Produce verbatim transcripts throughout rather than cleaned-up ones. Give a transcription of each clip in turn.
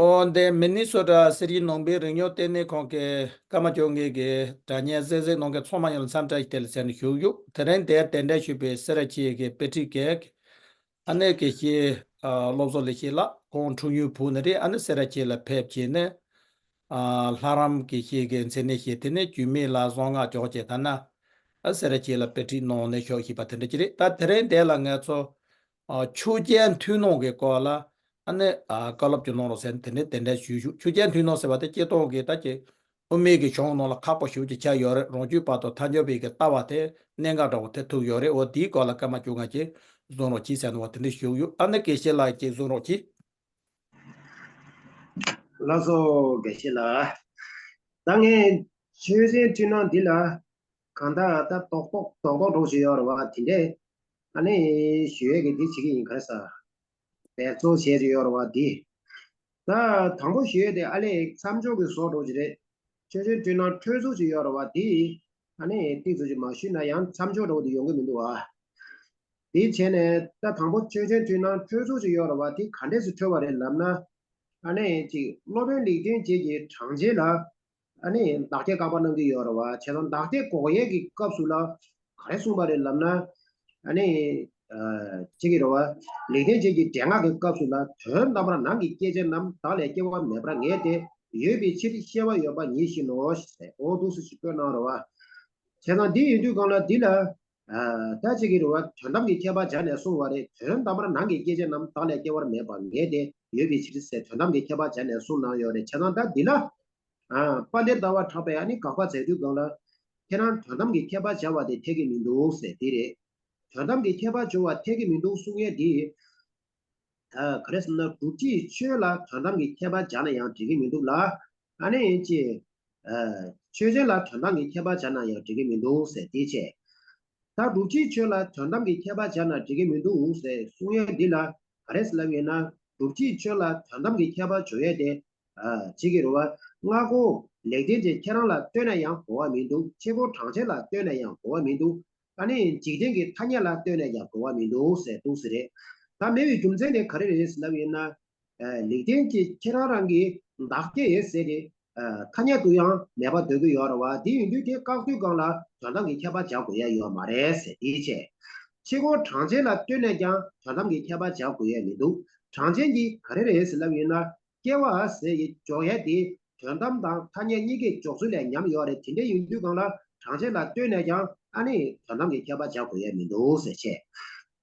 ཨོ་འདི་མི་ནི་སོ་ཊ་སི་རིའི་ནང་པའི་རིག་གནས་ལྟེ་གནས་ཁང་གི་ཀརྨ་སྐྱབས་མགོན་གྱི་སྒྲ་སྙན་གསན་གཟིགས་གནང་མཁན་ཚང་མ་ཡོངས་ལ་འཚམས་འདྲི་ཞུ་བ་དེ་ལ་ཟེར་ནས་ཞུ་གི་ཡོད། དེ་རིང་འདིར་གདན་འདྲེན་ཞུས་པའི་སེ་ར་བྱེས་ཀྱི་དཔེ་ཁྲིད་ཀྱི་ཨ་ནེ་དགེ་བཤེས་ཨ་སློབ་གསོ་ལས་བྱེད་ལགས། ཁོང་འཁྲུངས་ཡུལ་བོད་ནས་རེད། ཨ་ནི་སེ་ར་བྱེས་ལ་ཕེབས་བྱས་ནས་ཨ་ལྷ་རམས་དགེ་བཤེས་ཀྱི་མཚན་གནས་བཞེས། དེ་ནས་རྒྱུད་སྨད་ལ་གསང་སྔགས་སྦྱངས་བྱས་ད་ནི་ཨ་སེ་ར་བྱེས་ལ་དཔེ་ཁྲིད་གནང་ནས་ཤོག་ཞེས་པ་དེ་འདྲ་ཅིག་རེད། ད་དེ་རིང་འདིར་ལ་ང་ཚོ་ཨ་ཆོས་ཅན་མཐུན་སྣང་གི་སྐོར་ལ་ཨ་ནི་ཨ་བཀའ་སློབ་ཅིག་གནང་རོགས་ཟེར་ནས་དེ་འདྲ་དེ་འདྲ་ཞུས་ཞུ། ཆོས་ཅན་མཐུན་སྣང་ཟེར་བ་དེ་སྤྱིར་བཏང་གི་ད་ཀྱི་དབུ་མའི་གི་གཞུང་ནང་ལ་ཁག་པོ་ཞེ་པོ་ཅིག་ཆགས་ཡོད་རེད། རང་རྒྱུད་བར་དུ་ཐལ་འགྱུར་བའི་གི་ལྟ་བ་དེ་གནད་འགག་འདྲ་བོ་དེ་ཐུག་ཡོད་རེད། འོ་དེའི་སྐོར་ལ་ཀརྨ་སྐྱབས་མགོན་གྱིས་གསུང་རོགས་གྱིས་ཟེར་ནས་འོ་དེ་འདྲ་ཞུས་ཡོད། ཨ་ནི་དགེ་བཤེས་ལགས་ཀྱིས་གསུང་རོགས་གྱིས། ལགས་སོ་དགེ་བཤེས་ལགས། ད་ངས་ཆོས་ཅན་མཐུན་སྣང་འདི་ལ་གང་ལྟར་ད་རྡོག་རྡོག་རྡོག་རྡོག་འགྲོ་བཞིན་ཡོད་རེད་བ། དེ་འདྲས་ཨ་ནི་ཞུ་ཡས་ཀྱི་འདི་བྱེད་ཀྱི་ཡིན། ག་རེ་ཟ་འབད་རྩོལ་བྱས་ཀྱི་ཡོད་རེད་བ། འདི་ད་དང་པོ་ཞུ་ཡས་དེ་ཨ་ལས་མཚམས་འཇོག་གི་བཟོ་འདྲ་ཅིག་རེད། ཆོས་ཅན་མཐུན་སྣང་འཕྲོས་ཚུགས་ཅིག་ཡོད་རེད་བ། འདི་ཨ་ནི་ཏིག་ཙམ་ཅིག་མ་ཞུས་ན་ཡང་མཚམས་འཇོག་འདྲ་བོ་དེ་ཡོང་གི་མི་འདུག་བ། དེ་བྱས་ནས་ད་དང་པོ་ཆོས་ཅན་མཐུན་སྣང་འཕྲོས་ཚུགས་ཅིག་ཡོད་རེད་བ། དེ་ག་འདྲས་སུ་འཕྲོས་པ་རེད་ལབ་ན། ཨ་ནི་ཅིག་སློབ་དཔོན་ལེགས་ལྡན་འབྱེད་ཀྱི་གྲངས་ཅན་ལ་ཨ་ནི་བདག་སྐྱེ་བཀག་པ་གནང་གི་ཡོད་རེད་བ། བྱས་ཙང་བདག་སྐྱེ་འགོག་ཡས་ཀྱི་སྐབས་སུ་ལ་ག་རེ་གསུངས་པ་རེད་ལབ་ན། ཨ་ནི་ཅིག་གི་རེད་བ། ལེགས་ལྡན་འབྱེད་ཀྱི་འགྲེལ་ངག་གི་སྐབས་སུ་ལ་དོན་དམ་པར་ནང་གི་སྐྱེ་མཆེད་རྣམས་བདག་ལས་སྐྱེ་བ་མེད་པར་ངེས་ཏེ་ཡོད་པའི་ཕྱིར་ཤེས་པ་ཡོད་པ་ཉིད་བཞིན་ནོ་ཞེས་འོ་འདུག་སེ་ཞིག་བཀོད་གནང་རེད་བ། བྱས་ཙང་འདི་ཡིན་དུས་སྒང་ལ་འདི་ལ། ད་ཅིག་གི་རེད་བ། དོན་དམ་གྱི་ཁྱད་པར་སྦྱར་ནས་གསུངས་པ་རེད། དོན་དམ་པར་ནང་གི་སྐྱེ་མཆེད་རྣམས་བདག་ལས་སྐྱེ་བ་མེད་པར་ངེས་ཏེ་ཡོད་པའི་ཕྱིར་ཟེར་དོན་དམ་གྱི་ཁྱད་པར་སྦྱར་ནས་གསུངས་གནང་ཡོད་རེད། བྱས་ཙང་ད་འདི་ལ། དཔལ་ལྡན་ཟླ་བ་གྲགས་པས་ཨ་ནི་དགག་པ་མཛད་དུས་སྒང་ལ། ཁྱེད་རང་དོན་དམ་གྱི་ཁྱད་པར་སྦྱར་བ་དེ་འཐད་ཀྱི་མི་འདུག་ཟེར་དེ་རེད། དོན་དམ་གྱི་ཁྱད་པར་སྦྱར་བ་འཐད་ཀྱི་མི་འདུག་གསུང་ཡས་དེ། ད་ག་རེ་ཟེར་ན་སྒྲུབ་བྱེད་ཆོས་ལ་དོན་དམ་གྱི་ཁྱད་པར་སྦྱར་ན་ཡང་འགྲིག་གི་མི་འདུག་ལ། ཨ་ནི་ཅི། ཆོས་ཅན་ལ་དོན་དམ་གྱི་ཁྱད་པར་སྦྱར་ན་ཡང་འགྲིག་གི་མི་འདུག་ཟེར་དེ་བྱས། ད་སྒྲུབ་བྱེད་ཆོས་ལ་དོན་དམ་གྱི་ཁྱད་པར་སྦྱར་ན་འགྲིག་གི་མི་འདུག་ཟེར་གསུང་ཡས་འདི་ལ་ག་རེ་ཟེར་ལབ་ཡོད་ན། སྒྲུབ་བྱེད་ཆོས་ལ་དོན་དམ་གྱི་ཁྱད་པར་སྦྱོར་ཡས་དེ། ཅིག་གི་རེད་བ། སྔ་རྒོལ་ལེགས་ལྡན་འབྱེད་ཁྱེད་རང་ལ་ལྟོས་ནས་ཡང་གོ་བ་མི་འདུག་ཕྱི་རྒོལ་གྲངས་ཅན་ལ་ལྟོས་ནས་ཡང་གོ་བ་མི་འདུག་ཨ་ནི་འཇིག་རྟེན་གྱི་ཐ་སྙད་ལ་ལྟོས་ནས་ཀྱང་གོ་བ་མི་འདུག་ཟེར་འདུག་ཟེར་རེད། ད་མེད་པའི་རྒྱུ་མཚན་དེ་ག་རེ་རེད་ཟེར་ལབ་ཡིན་ན། ལེགས་ལྡན་འབྱེད་ཁྱེད་རང་རང་གི་བདག་སྐྱེ་ཡོད་ཟེར་ཏེ། ཐ་སྙད་དུ་ཡང་མེད་པ་འདོད་ཀྱི་ཡོད་རེད་བ། དེ་ཡིན་དུས་དེ་བཀག་དུས་སྒང་ལ་དོན་དམ་གྱི་ཁྱད་པར་སྦྱར་དགོས་ཡ་ཡོད་མ་རེད་ཟེར་དེའི་ཆེད། ཕྱི་རྒོལ་གྲངས་ཅན་ལ་ལྟོས་ནས་ཀྱང་དོན་དམ་གྱི་ཁྱད་པར་སྦྱར་དགོས་ཡ་མི་འདུག་གྲངས་ཅན་གྱིས་ག་རེ་རེད་ཟེར་ལབ་ཡིན་ན། སྐྱེ་བ་ཟེར་ཡི་འཇོག་ཡ་དེ་དོན་དམ་དང་ཐ་སྙད་གཉིས་ཀའི་འཇོག་ཚུལ་ལས་ཉམས་ཡོད་རེད། དེ་འདྲ་ཡིན་དུས་སྒང་ལ་གྲངས་ཅན་ལ་ལྟོས་ནས་ཀྱང་ཨ་ནི་དོན་དམ་གྱི་ཁྱད་པར་སྦྱར་དགོས་ཡ་མི་འདུག་ཟེར་བཤད།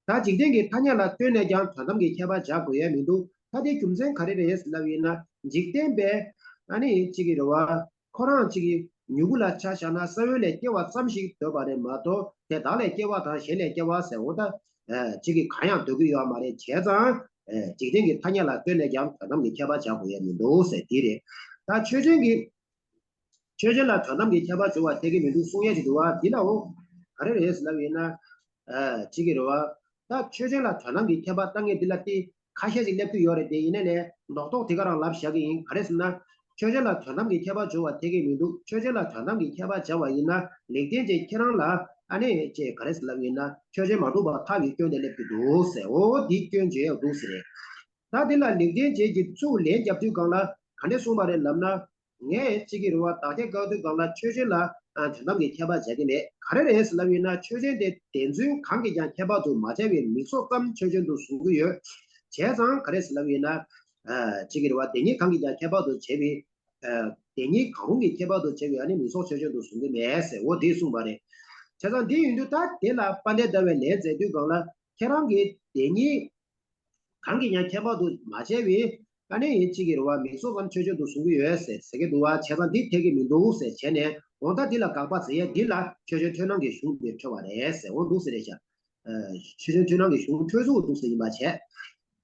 ད་འཇིག་རྟེན་གྱི་ཐ་སྙད་ལ་ལྟོས་ནས་ཀྱང་དོན་དམ་གྱི་ཁྱད་པར་སྦྱར་དགོས་ཡ་མི་འདུག་ད་དེ་རྒྱུ་མཚན་ག་རེ་རེད་ཟེར་ལབ་ཡིན་ན། འཇིག་རྟེན་པས་ཨ་ནི་གཅིག་གི་རེད་བ། ཁོ་རང་གཅིག་གི་མྱུ་གུ་ལ་ཆ་བཞག་ན་ས་བོན་ལས་སྐྱེ་བ་ཙམ་ཞིག་འདོད་པ་རེད་མ་གཏོགས་དེ་བདག་ལས་སྐྱེ་བ་དང་གཞན་ལས་སྐྱེ་བ་ཟེར་འོ་ད། གཅིག་གི་གང་ཡང་འདོད་ཀྱི་ཡོད་མ་རེད། བྱས་ཙང་། འཇིག་རྟེན་གྱི་ཐ་སྙད་ལ་ལྟོས་ནས་ཀྱང་དོན་དམ་གྱི་ཁྱད་པར་སྦྱར་དགོས་ཡ་མི་འདུག་ཟེར་དེ་རེད། ད་ཆོས་ཅན་གྱི། ཆོས་ཅན་ལ་དོན་དམ་གྱི་ཁྱད་པར་སྦྱོར་བ་འཐད་ཀྱི་མི་འདུག་གསུང་ཡས་ཅིག་འདུག་བ། འདི་ལའོ། ག་རེ་རེད་ཟེར་ལབ་ཡིན་ན། ཨ་ཅིག་གི་རེད་བ། ད་ཆོས་ཅན་ལ་དོན་དམ་གྱི་ཁྱད་པར་ལྟ་ངེས་འདི་ལ་ཏི་ཁ་ཤས་ཅིག་སླེབས་ཀྱི་ཡོད་རེད་དེ། ཡིན་ནའི་ལས་རྡོག་རྡོག་དེ་ག་རང་ལབ་བཞག་གི་ཡིན། ག་རེ་ཟེར་ན། ཆོས་ཅན་ལ་དོན་དམ་གྱི་ཁྱད་པར་སྦྱོར་བ་འཐད་ཀྱི་མི་འདུག་ཆོས་ཅན་ལ་དོན་དམ་གྱི་ཁྱད་པར་སྦྱར་བ་ཡིན་ན་ལེགས་ལྡན་འབྱེད་ཁྱེད་རང་ལ་ཨ་ནི་ཅེས་ག་རེ་ཟེར་ལབ་ཡིན་ན་ཆོས་ཅན་མ་གྲུབ་པར་ཐལ་བའི་སྐྱོན་དེ་སླེབས་ཀྱི་འདུག་ཟེར། འོ་འདི་སྐྱོན་བརྗོད་ཡག་འདུག་ཟེར། ད་འདི་ལ་ལེགས་ལྡན་འབྱེད་ཀྱི་ཚུར་ལན་བརྒྱབ་དུས་སྒང་ལ་ག་འདྲས་གསུངས་པ་རེད་ལབ་ན། ངས་གཅིག་གི་རེད་བ། བདག་སྐྱེ་བཀག་དུས་སྒང་ལ་ཆོས་ཅན་ལ་ཨ་དོན་དམ་གྱི་ཁྱད་པར་སྦྱར་གྱི་མེད། ག་རེ་རེད་ཟེར་ལབ་ཡིན་ན་ཆོས་ཅན་དེ་བདེན་རྫུན་གང་གིས་ཀྱང་ཁྱད་པར་དུ་མ་བྱས་པའི་མིང་གཟུགས་ཙམ་ཆོས་ཅན་དུ་བཟུང་གི་ཡོད། བྱས་ཙང་ག་རེ་ཟེར་ལབ་ཡིན་ན། ཨ་གཅིག་གི་རེད་བ། བདེན་གཉིས་གང་གིས་ཀྱང་ཁྱད་པར་དུ་བྱས་པའི། ཨ་བདེན་གཉིས་གང་རུང་གིས་ཁྱད་པར་དུ་བྱས་པའི་ཨ་ནི་མིང་གཟུགས་ཆོས་ཅན་དུ་བཟུང་གི་མེད་ཟེར། འོ་དེ་གསུངས་པ་རེད། བྱས་ཙང་དེ་ཡིན་དུས་ད་དེ་ལ་དཔལ་ལྡན་ཟླ་བས་ལན་མཛད་དུས་སྒང་ལ་ཁྱེད་རང་གིས་བདེན་གཉིས། གང་གིས་ཀྱང་ཁྱད་པར་དུ་མ་བྱས་པའི་ཨ་ནི་ཡིན་གཅིག་གི་རེད་བ། མིང་གཟུགས་ཙམ་ཆོས་ཅན་དུ་བཟུང་གི་ཡོད་ཟེར་ཟེར་གྱི་འདུག་བ། བྱས་ཙང་འདི་འཐད་ཀྱི་མི་འདུག་ཟེར་བྱས་ནས་འོ་ད་འདི་ལ་དགག་པ་མཛད་ཡས་འདི་ལ་ཆོས་ཅན་མཐུན་སྣང་གི་གཞུང་འདི་འཕྲོད་པ་རེད་ཟེར། འོ་འདུག་ཟེར་རེད་ཤག་ཨ་ཆོས་ཅན་མཐུན་སྣང་གི་གཞུང་འཕྲོད་ཚུལ་འདུག་ཟེར་ཡིན་པ་བྱས།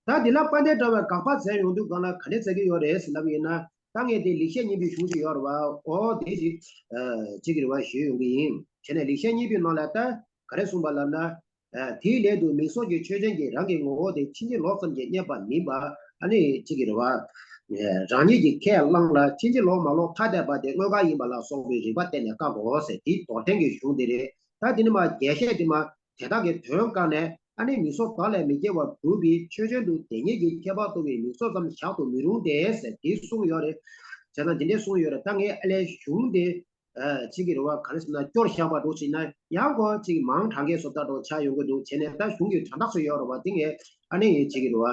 ད་འདི་ལ་དཔལ་ལྡན་ཟླ་བས་དགག་པ་མཛད་ཡོང་དུས་སྒང་ལ་ག་འདྲས་མཛད་ཀྱི་ཡོད་རེད་ཟེར་ལབ་ཡིན་ན། ད་ངས་དེ་ལེགས་བཤད་སྙིང་པོའི་གཞུང་ཅིག་ཡོད་རེད་བ། འོ་དེ་ཅིག་ཨ་གཅིག་གི་རེད་བ་ཞུས་ཡོང་གི་ཡིན། བྱས་ནས་ལེགས་བཤད་སྙིང་པོའི་ནང་ལ་ད་ག་རེ་གསུངས་པ་ལབ་ན། ཨ་དེའི་སླད་དུ་མིང་གཟུགས་ཀྱི་ཆོས་ཅན་གྱི་རང་གི་ངོ་བོ་དེ་ཕྱིན་ཅི་ལོག་ཙམ་གྱིས་གནས་པ་མིན་པ། ཨ་ནི་གཅིག་གི་རེད་བ། ཨ་རང་ཉིད་ཀྱིས་ཁས་བླངས་ལ་ཕྱིན་ཅི་ལོག་མ་ལོག་ཐ་དད་པ་དེ་དངོས་འགལ་ཡིན་པ་ལ་སོགས་པའི་རིགས་པ་བསྟན་ནས་བཀག་གོ་ཟེར། དེའི་མདོར་བསྟན་གྱི་གཞུང་དེ་རེད། ད་དེ་ནི་མ་རྒྱས་བཤད་དེ་མ་དེ་དག་གི་དོན་བཀག་ནས། ཨ་ནི་མིང་གཟུགས་བདག་ལས་མི་སྐྱེ་བར་གྲུབ་པའི་ཆོས་ཅན་དུ་དེ་ཉིད་ཀྱི་ཁྱད་པར་མཐོ་བའི་མིང་གཟུགས་ཙམ་བཞག་ཏུ་མི་རུང་སྟེ་ཟེར་དེ་གསུངས་ཡོད་རེད། བྱས་ཙང་དེ་འདྲས་གསུངས་ཡོད་རེད། ད་ངས་ཨ་ལས་གཞུང་དེ་ཨ་གཅིག་གི་རེད་བ། ག་རེ་ཟེར་ན་སྐྱོར་བཞག་པ་འདྲ་བྱས་ན་ཡང་ཁོ་གཅིག་མང་དྲགས་མཁན་བཟོ་ལྟ་འདྲ་ཆགས་ཡོང་གི་འདུག་བྱས་ནས་ད་གཞུང་གི་དོན་དག་ཅིག་ཡོད་རེད་བ། དེ་ངས་ཨ་ནི་གཅིག་གི་རེད་བ།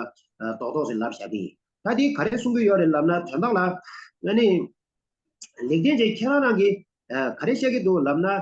རྡོག་རྡོག་ཅིག་ལབ་བཞག་གི་ཡིན། ད་དེ་ག་རེ་གསུང་གི་ཡོད་རེད་ལབ་ན། དོན་དག་ལ་ཨ་ནི་ལེགས་ལྡན་འབྱེད་ཁྱེད་རང་རང་གིས་ཨ་ག་རེ་བཤད་ཀྱི་འདུག་ལབ་ན། ཨ་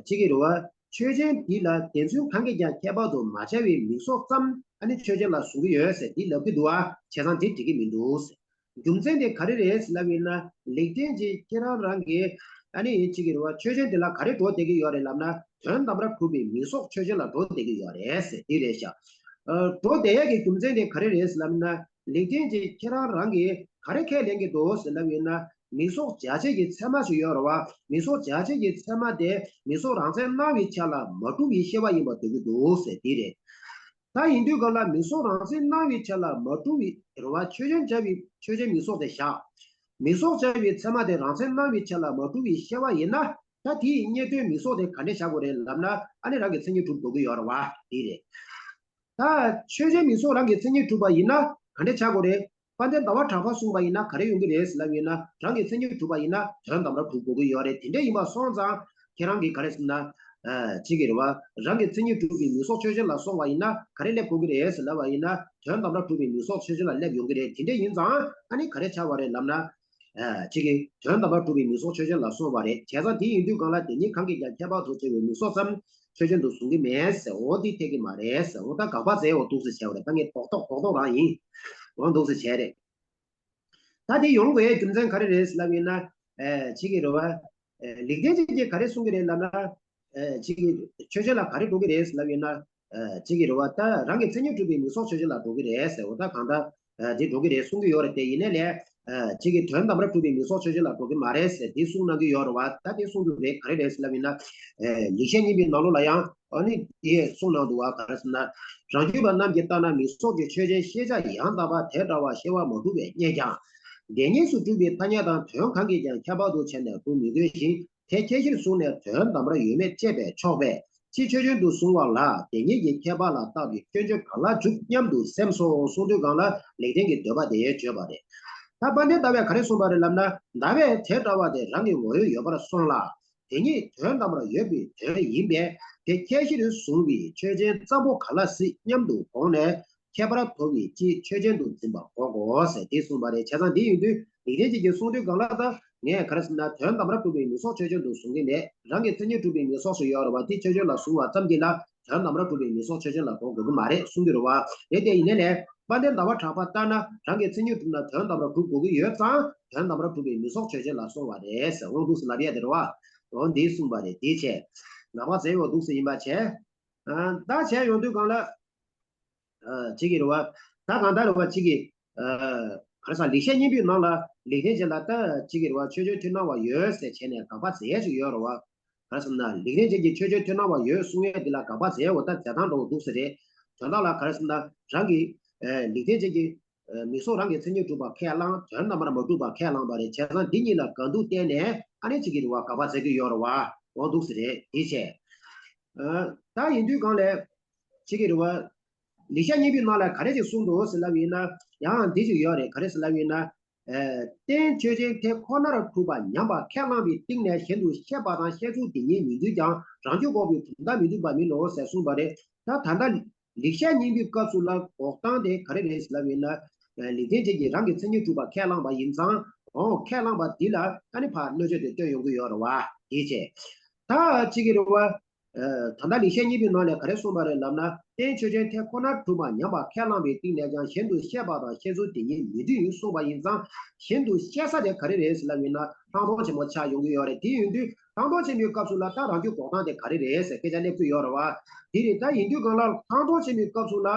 གཅིག་གི་རེད་བ། ཆོས་ཅན་འདི་ལ་དེ་ཚུན་གང་གིས་ཀྱང་ཁྱད་པར་དུ་མ་བྱ་བའི་མིང་གཟུགས་ཙམ་ཨ་ནི་ཆོས་ཅན་ལ་གཟུང་གི་ཡོད་ཟེར་འདི་ལབ་ཀྱི་འདུག་ཨ། བྱས་ཙང་དེ་འགྲིག་གི་མི་འདུག་ཟེར། རྒྱུ་མཚན་དེ་ག་རེ་རེད་ལབ་ཡིན་ན། ལེགས་ལྡན་འབྱེད་ཁྱེད་རང་རང་གིས་ཨ་ནི་གཅིག་གི་རེད་བ། ཆོས་ཅན་དེ་ལ་ག་རེ་འགྲོ་བསྡད་ཀྱི་ཡོད་རེད་ལབ་ན། དོན་དམ་པར་གྲུབ་པའི་མིང་གཟུགས་ཆོས་ཅན་ལ་འགྲོ་བསྡད་ཀྱི་ཡོད་རེད་ཟེར་དེ་རེད་ཤག་ཨ་འགྲོ་བསྡད་ཡག་གི་རྒྱུ་མཚན་དེ་ག་རེ་རེད་ལབ་ན། ལེགས་ལྡན་འབྱེད་ཁྱེད་རང་རང་གིས་ག་རེ་ཁས་ལེན་གྱི་འདུག་ཟེར་ལབ་ཡིན་ན། མིང་གཟུགས་སྦྱར་བྱེད་ཀྱི་ཚད་མ་ཞིག་ཡོད་རེད་བ། མིང་གཟུགས་སྦྱར་བྱེད་ཀྱི་ཚད་མ་དེ་མིང་གཟུགས་རང་མཚན་སྣང་བའི་ཆ་ལ་མ་གྲུབ་པའི་ཤེས་པ་ཡིན་པར་འདོད་ཀྱི་འདུག་ཟེར་དེ་རེད། ད་ཡིན་དུས་གང་ལ་མིང་གཟུགས་རང་མཚན་སྣང་བའི་ཆ་ལ་མ་གྲུབ་པའི་རེད་བ། ཆོས་ཅན་སྦྱར་བའི་ཆོས་ཅན་མིང་གཟུགས་དེ་བཞག་མིང་གཟུགས་སྦྱར་བའི་ཚད་མ་དེ་རང་མཚན་སྣང་བའི་ཆ་ལ་མ་གྲུབ་པའི་ཤེས་པ་ཡིན་ན། ད་དེའི་རྙེད་དོན་མིང་གཟུགས་དེ་ག་འདྲས་བྱ་དགོས་རེད་ལབ་ན། ཨ་ནི་རང་གི་མཚན་ཉིད་གྲུབ་དགོས་ཀྱི་ཡོད་རེད་བ། དེ་རེད། ད་ཆོས་ཅན་མིང་གཟུགས་རང་གི་མཚན་ཉིད་གྲུབ་པ་ཡིན་ན་ག་འདྲས་བྱ་དགོས་རེད། དཔལ་ལྡན་ཟླ་བ་གྲགས་པས་གསུངས་པ་ཡིན་ན་ག་རེ་ཡོང་གི་རེད་ལབ་ཡིན་ན། རང་གི་མཚན་ཉིད་གྲུབ་པ་ཡིན་ན་དོན་དམ་པར་གྲུབ་དགོས་ཀྱི་ཡོད་རེད། དེ་འདྲ་ཡིན་པ་སོང་ཙང་ཁྱེད་རང་གིས་ག་རེ་ཟེར་ན། ཨ་གཅིག་གི་རེད་བ། རང་གི་མཚན་ཉིད་གྲུབ་པའི་མིང་གཟུགས་ཆོས་ཅན་ལ་སོང་བ་ཡིན་ན་ག་རེ་སླེབས་དགོས་ཀྱི་རེད་ལབ་པ་ཡིན་ན། དོན་དམ་པར་གྲུབ་པའི་མིང་གཟུགས་ཆོས་ཅན་ལ་སླེབས་ཡོང་གི་རེད། དེ་འདྲ་ཡིན་ཙང་ཨ་ནི་ག་རེ་ཆགས་པ་རེད་ལབ་ན། ཨ་གཅིག་གི་དོན་དམ་པར་གྲུབ་པའི་མིང་གཟུགས་ཆོས་ཅན་ལ་སོང་བ་རེད། བྱས་ཙང་དེ་ཡིན་དུས་གང་ལ་དེ་གཉིས་གང་གིས་ཀྱང་ཁྱད་པར་དུ་བྱ་བའི་མིང་གཟུགས་ཙམ་ཆོས་ཅན་དུ་གཟུང་གི་མེད་ཟེར། འོ་འདི་འཐད་ཀྱི་མ་རེད་ཟེར། འོ་ད་དགག་པ་མཛད་འོ་འདུག་སེ་བྱས་པ་རེད། ད་ངས་རྡོག་རྡོག་རྡོག་རྡོག་རང་ཡིན། འོ་འདུག་སེ་བྱས་རེད། ད་དེ་ཡོང་དགོས་ཡའི་རྒྱུ་མཚན་ག་རེ་རེད་ལབ་ཡིན་ན། ཨེ་གཅིག་གི་རེད་བ། ཨེ་ལེགས་ལྡན་འབྱེད་ཀྱིས་ག་རེ་གསུང་གི་རེད་ལབ་ན། ཨེ་གཅིག་གི་ཆོས་ཅན་ལ་ག་རེ་འགྲོ་གི་རེད་ལབ་ཡིན་ན། ཨེ་གཅིག་གི་རེད་བ། ད་རང་གི་མཚན་ཉིད་གྲུབ་པའི་མིང་གཟུགས་ཆོས་ཅན་ལ་འགྲོ་གི་རེད་ཟེར། འོ་ད་གང་ལྟར་ཨེ་དེ་འགྲོ་གི་རེད་གསུང་གི་ཡོད་རེད། དེ་ཡིན་ནའི་ལས་ཨེ་གཅིག་གི་དོན་དམ་པར་གྲུབ་པའི་མིང་གཟུགས་ཆོས་ཅན་ལ་འགྲོ་གི་མ་རེད་ཟེར་དེ་གསུང་གནང་གི་ཡོད་རེད་བ། ད་དེ་གསུང་རྒྱུ་རེད། ག་རེ་རེད་ལབ་ཡིན་ན། ཨེ་ལེགས་བཤད་སྙིང་པོའི་ནང་ལོགས་ལ་ཡང་། ཨ་ནི་དེ་གསུངས་གནང་འདུག་བ། ག་རེ་ཟེར་ན། རང་རྒྱུད་པ་རྣམས་ཀྱིས་བལྟ་ན་མིང་གཟུགས་ཀྱི་ཆོས་ཅན་ཤེས་བྱ་ཡང་དག་པ་དེ་འདྲ་བ་ཤེས་པ་མ་གྲུབ་པས་རྙེད་ཀྱང་། དེ་ཉིད་སུ་གྲུབ་པའི་ཐ་སྙད་དང་དོན་གང་གིས་ཀྱང་ཁྱད་པར་དུ་བྱས་ནས་སྒྲུབ་མི་དགོས་ཤིང་། དེ་ཁྱད་གཞིར་བཟུང་ནས་དོན་དམ་པར་ཡོད་མེད་དཔྱད་པས་ཆོག་པས། སྤྱིར་ཆོས་ཅན་དུ་གཟུང་བ་ལ་དེ་ཉིད་ཀྱི་ཁྱད་པར་ལ་བརྟགས་པའི་སྐྱོན་བརྗོད་ག་ལ་འཇུག་སྙམ་དུ་སེམས་སོ་གསུངས་དུས་སྒང་ལ་ལེགས་ལྡན་གྱི་འདོད་པ་དེ་བརྗོད་པ་རེད། ད་དཔལ་ལྡན་ཟླ་བས་ག་རེ་གསུངས་པ་རེད་ལབ་ན། ཟླ་བས་དེ་འདྲ་བ་དེ་རང་གི་ངོ་བོས་ཡོད་པར་སོང་ལ། དེ་ཉིད་དོན་དམ་པར་ཡོད་པའི་དོན་ཡིན་པས། དེ་ཁྱད་གཞིར་བཟུང་བའི་ཆོས་ཅན་ཙམ་པོ་ག་ལ་སྲིད་སྙམ་དུ་དགོངས་ནས། ཁྱད་པར་དོར་བའི་སྤྱི་ཆོས་ཅན་དུ་འཛིན་པ་འགོག་གོ་ཟེར་དེ་གསུངས་པ་རེད། བྱས་ཙང་དེ་ཡིན་དུས་ལེགས་ལྡན་འབྱེད་ཀྱིས་གསུངས་དུས་སྒང་ལ། ད་ངས་ག་རེ་ཟེར་ན། དོན་དམ་པར་གྲུབ་པའི་མིང་གཟུགས་ཆོས་ཅན་དུ་བཟུང་གི་མེད། རང་གི་མཚན་ཉིད་གྲུབ་པའི་མིང་གཟུགས་ཤིག་ཡོད་རེད་བ། དེ་ཆོས་ཅན་ལ་བཟུང་བ་ཙམ་གྱིས་ལ་དོན་དམ་པར་གྲུབ་པའི་མིང་གཟུགས་ཆོས་ཅན་ལ་གོ་དགོས་ཀྱི་མ་རེད་གསུང་གི་རེད་བ། རེད། དེ་ཡིན་ནའི་ལས། དཔལ་ལྡན་ཟླ་བ་གྲགས་པ་ལྟར་ན་རང་གི་མཚན་ཉིད་གྲུབ་ན་དོན་དམ་པར་གྲུབ་དགོས་ཀྱི་ཡོད་ཙང་དོན་དམ་པར་གྲུབ་པའི་མིང་གཟུགས་ཆོས་ཅན་ལ་སོང་བ་རེད་ཟེར། འོ་འདུག་སེ་ལབ་ཡས་དེ་རེད་བ། འོ་འདི་གསུངས་པ་རེད། དེ་བྱས། ནག་པ་ཟེར་ཡོད་འདུག་སེ་ཡིན་པ་བྱས། ཨ་ད་བྱས་ཡོང་དུས་སྒང་ལ། ཨ་གཅིག་གི་རེད་བ། ད་གང་ལྟར་རེད་བ། གཅིག་གི་ཨ་ག་རེ་ཟེར། ལེགས་བཤད་སྙིང་པོའི་ནང་ལ་ལེགས་ལྡན་འབྱེད་ལ་ད་གཅིག་གི་རེད་བ། ཆོས་ཅན་མཐུན་སྣང་བ་ཡོད་ཟེར་བྱས་ནས་དགག་པ་མཛད་ཡས་ཅིག་ཡོད་རེད་བ། ག་རེ་ཟེར་ན། ལེགས་ལྡན་འབྱེད་ཀྱི་ཆོས་ཅན་མཐུན་སྣང་བ་ཡོད་གསུང་ཡས་འདི་ལ་དགག་པ་མཛད་འོ་ད་མཛད་སྟངས་འདྲ་བོ་འདུག་སེ་རེད། དོན་དག་ལ་ག་རེ་ཟེར་ན། རང་གི་ཨ་ལེགས་ལྡན་འབྱེད་ཀྱི་ཨ་མིང་གཟུགས་རང་གི་མཚན་ཉིད་གྲུབ་པ་ཁས་བླངས། དོན་དམ་པར་མ་གྲུབ་པ་ཁས་བླངས་པ་རེད། བྱས་ཙང་འདི་གཉིས་ལ་འགལ་འདུ་བསྟན་ནས་ཨ་ནི་གཅིག་གི་རེད་བ། དགག་པ་མཛད་ཀྱི་ཡོད་རེད་བ། འོ་འདུག་སེ་རེད། དེ་བྱས། ཨ་ད་ཡིན་དུས་སྒང་ལ། གཅིག་གི་རེད་བ། ལེགས་བཤད་སྙིང་པོའི་ནང་ལ་ག་རེ་ཅིག་གསུངས་འདུག་ཟེར་ལབ་ཡིན་ན། ཡང་འདི་ཅིག་ཡོད་རེད། ག་རེ་ཟེར་ལབ་ཡིན་ན། ཨ་རྟེན་ཆོས་ཅན་དེ་ཁོ་ནར་གྲུབ་པ་ཉམས་པ་ཁས་བླངས་པའི་སྟེང་ནས་གཞན་དུ་ཤེས་པ་དང་ཤེས་ཚུལ་དེ་ཉིད་མི་འདུས་ཀྱང་རང་རྒྱུད་འགོག་པའི་གྲུབ་མཐའ་མི་འདུས་པ་མིན་ནོ་ཟེར་གསུངས་པ་རེད། ད་ད་ལྟ་ལེགས་བཤད་སྙིང་པོའི་སྐབས་སུ་ལ་འགོག་སྟངས་དེ་ག་རེ་རེད་ཟེར་ལབ་ཡིན་ན། ལེགས་ལྡན་འབྱེད་ཀྱིས་རང་གི་མཚན་ཉིད་གྲུབ་པ་ཁས་བླངས་པ་ཡིན་ཙང་། འོ་ཁས་བླངས་པ་འདི་ལ་ཨ་ནི་ཕར་གནོད་བྱེད་དེ་སྟོན་ཡོང་གི་ཡོད་རེད་བ། དེ་བྱས། ད་གཅིག་གི་རེད་བ། ཨ་ད་ལྟ་ལེགས་བཤད་སྙིང་པོའི་ནང་ལས་ག་རེ་གསུངས་པ་རེད་ལབ་ན། རྟེན་ཆོས་ཅན་དེ་ཁོ་ནར་གྲུབ་པ་ཉམས་པ་ཁས་བླངས་པའི་སྟེང་ནས་ཀྱང་གཞན་དུ་ཤེས་པ་དང་ཤེས་ཚུལ་དེ་ཉིད་མི་འདུས་གསུངས་པ་ཡིན་ཙང་། གཞན་དུ་ཤེས་ས་དེ་ག་རེ་རེད་ཟེར་ལབ་ཡིན་ན། ལྷག་མཐོང་ཆེན་མོ་ཆགས་ཡོང་གི་ཡོད་རེད། དེ་ཡིན་དུས་ལྷག་མཐོང་ཆེན་མོའི་སྐབས་སུ་ལ་ད་རང་རྒྱུད་འགོག་སྟངས་དེ་ག་རེ་རེད་ཟེར་སྐད་ཆ་སླེབས་ཀྱི་ཡོད་རེད་བ། དེ་རེད། ད་ཡིན་དུས་སྒང་ལ་ལྷག་མཐོང་ཆེན་མོའི་སྐབས་སུ་ལ་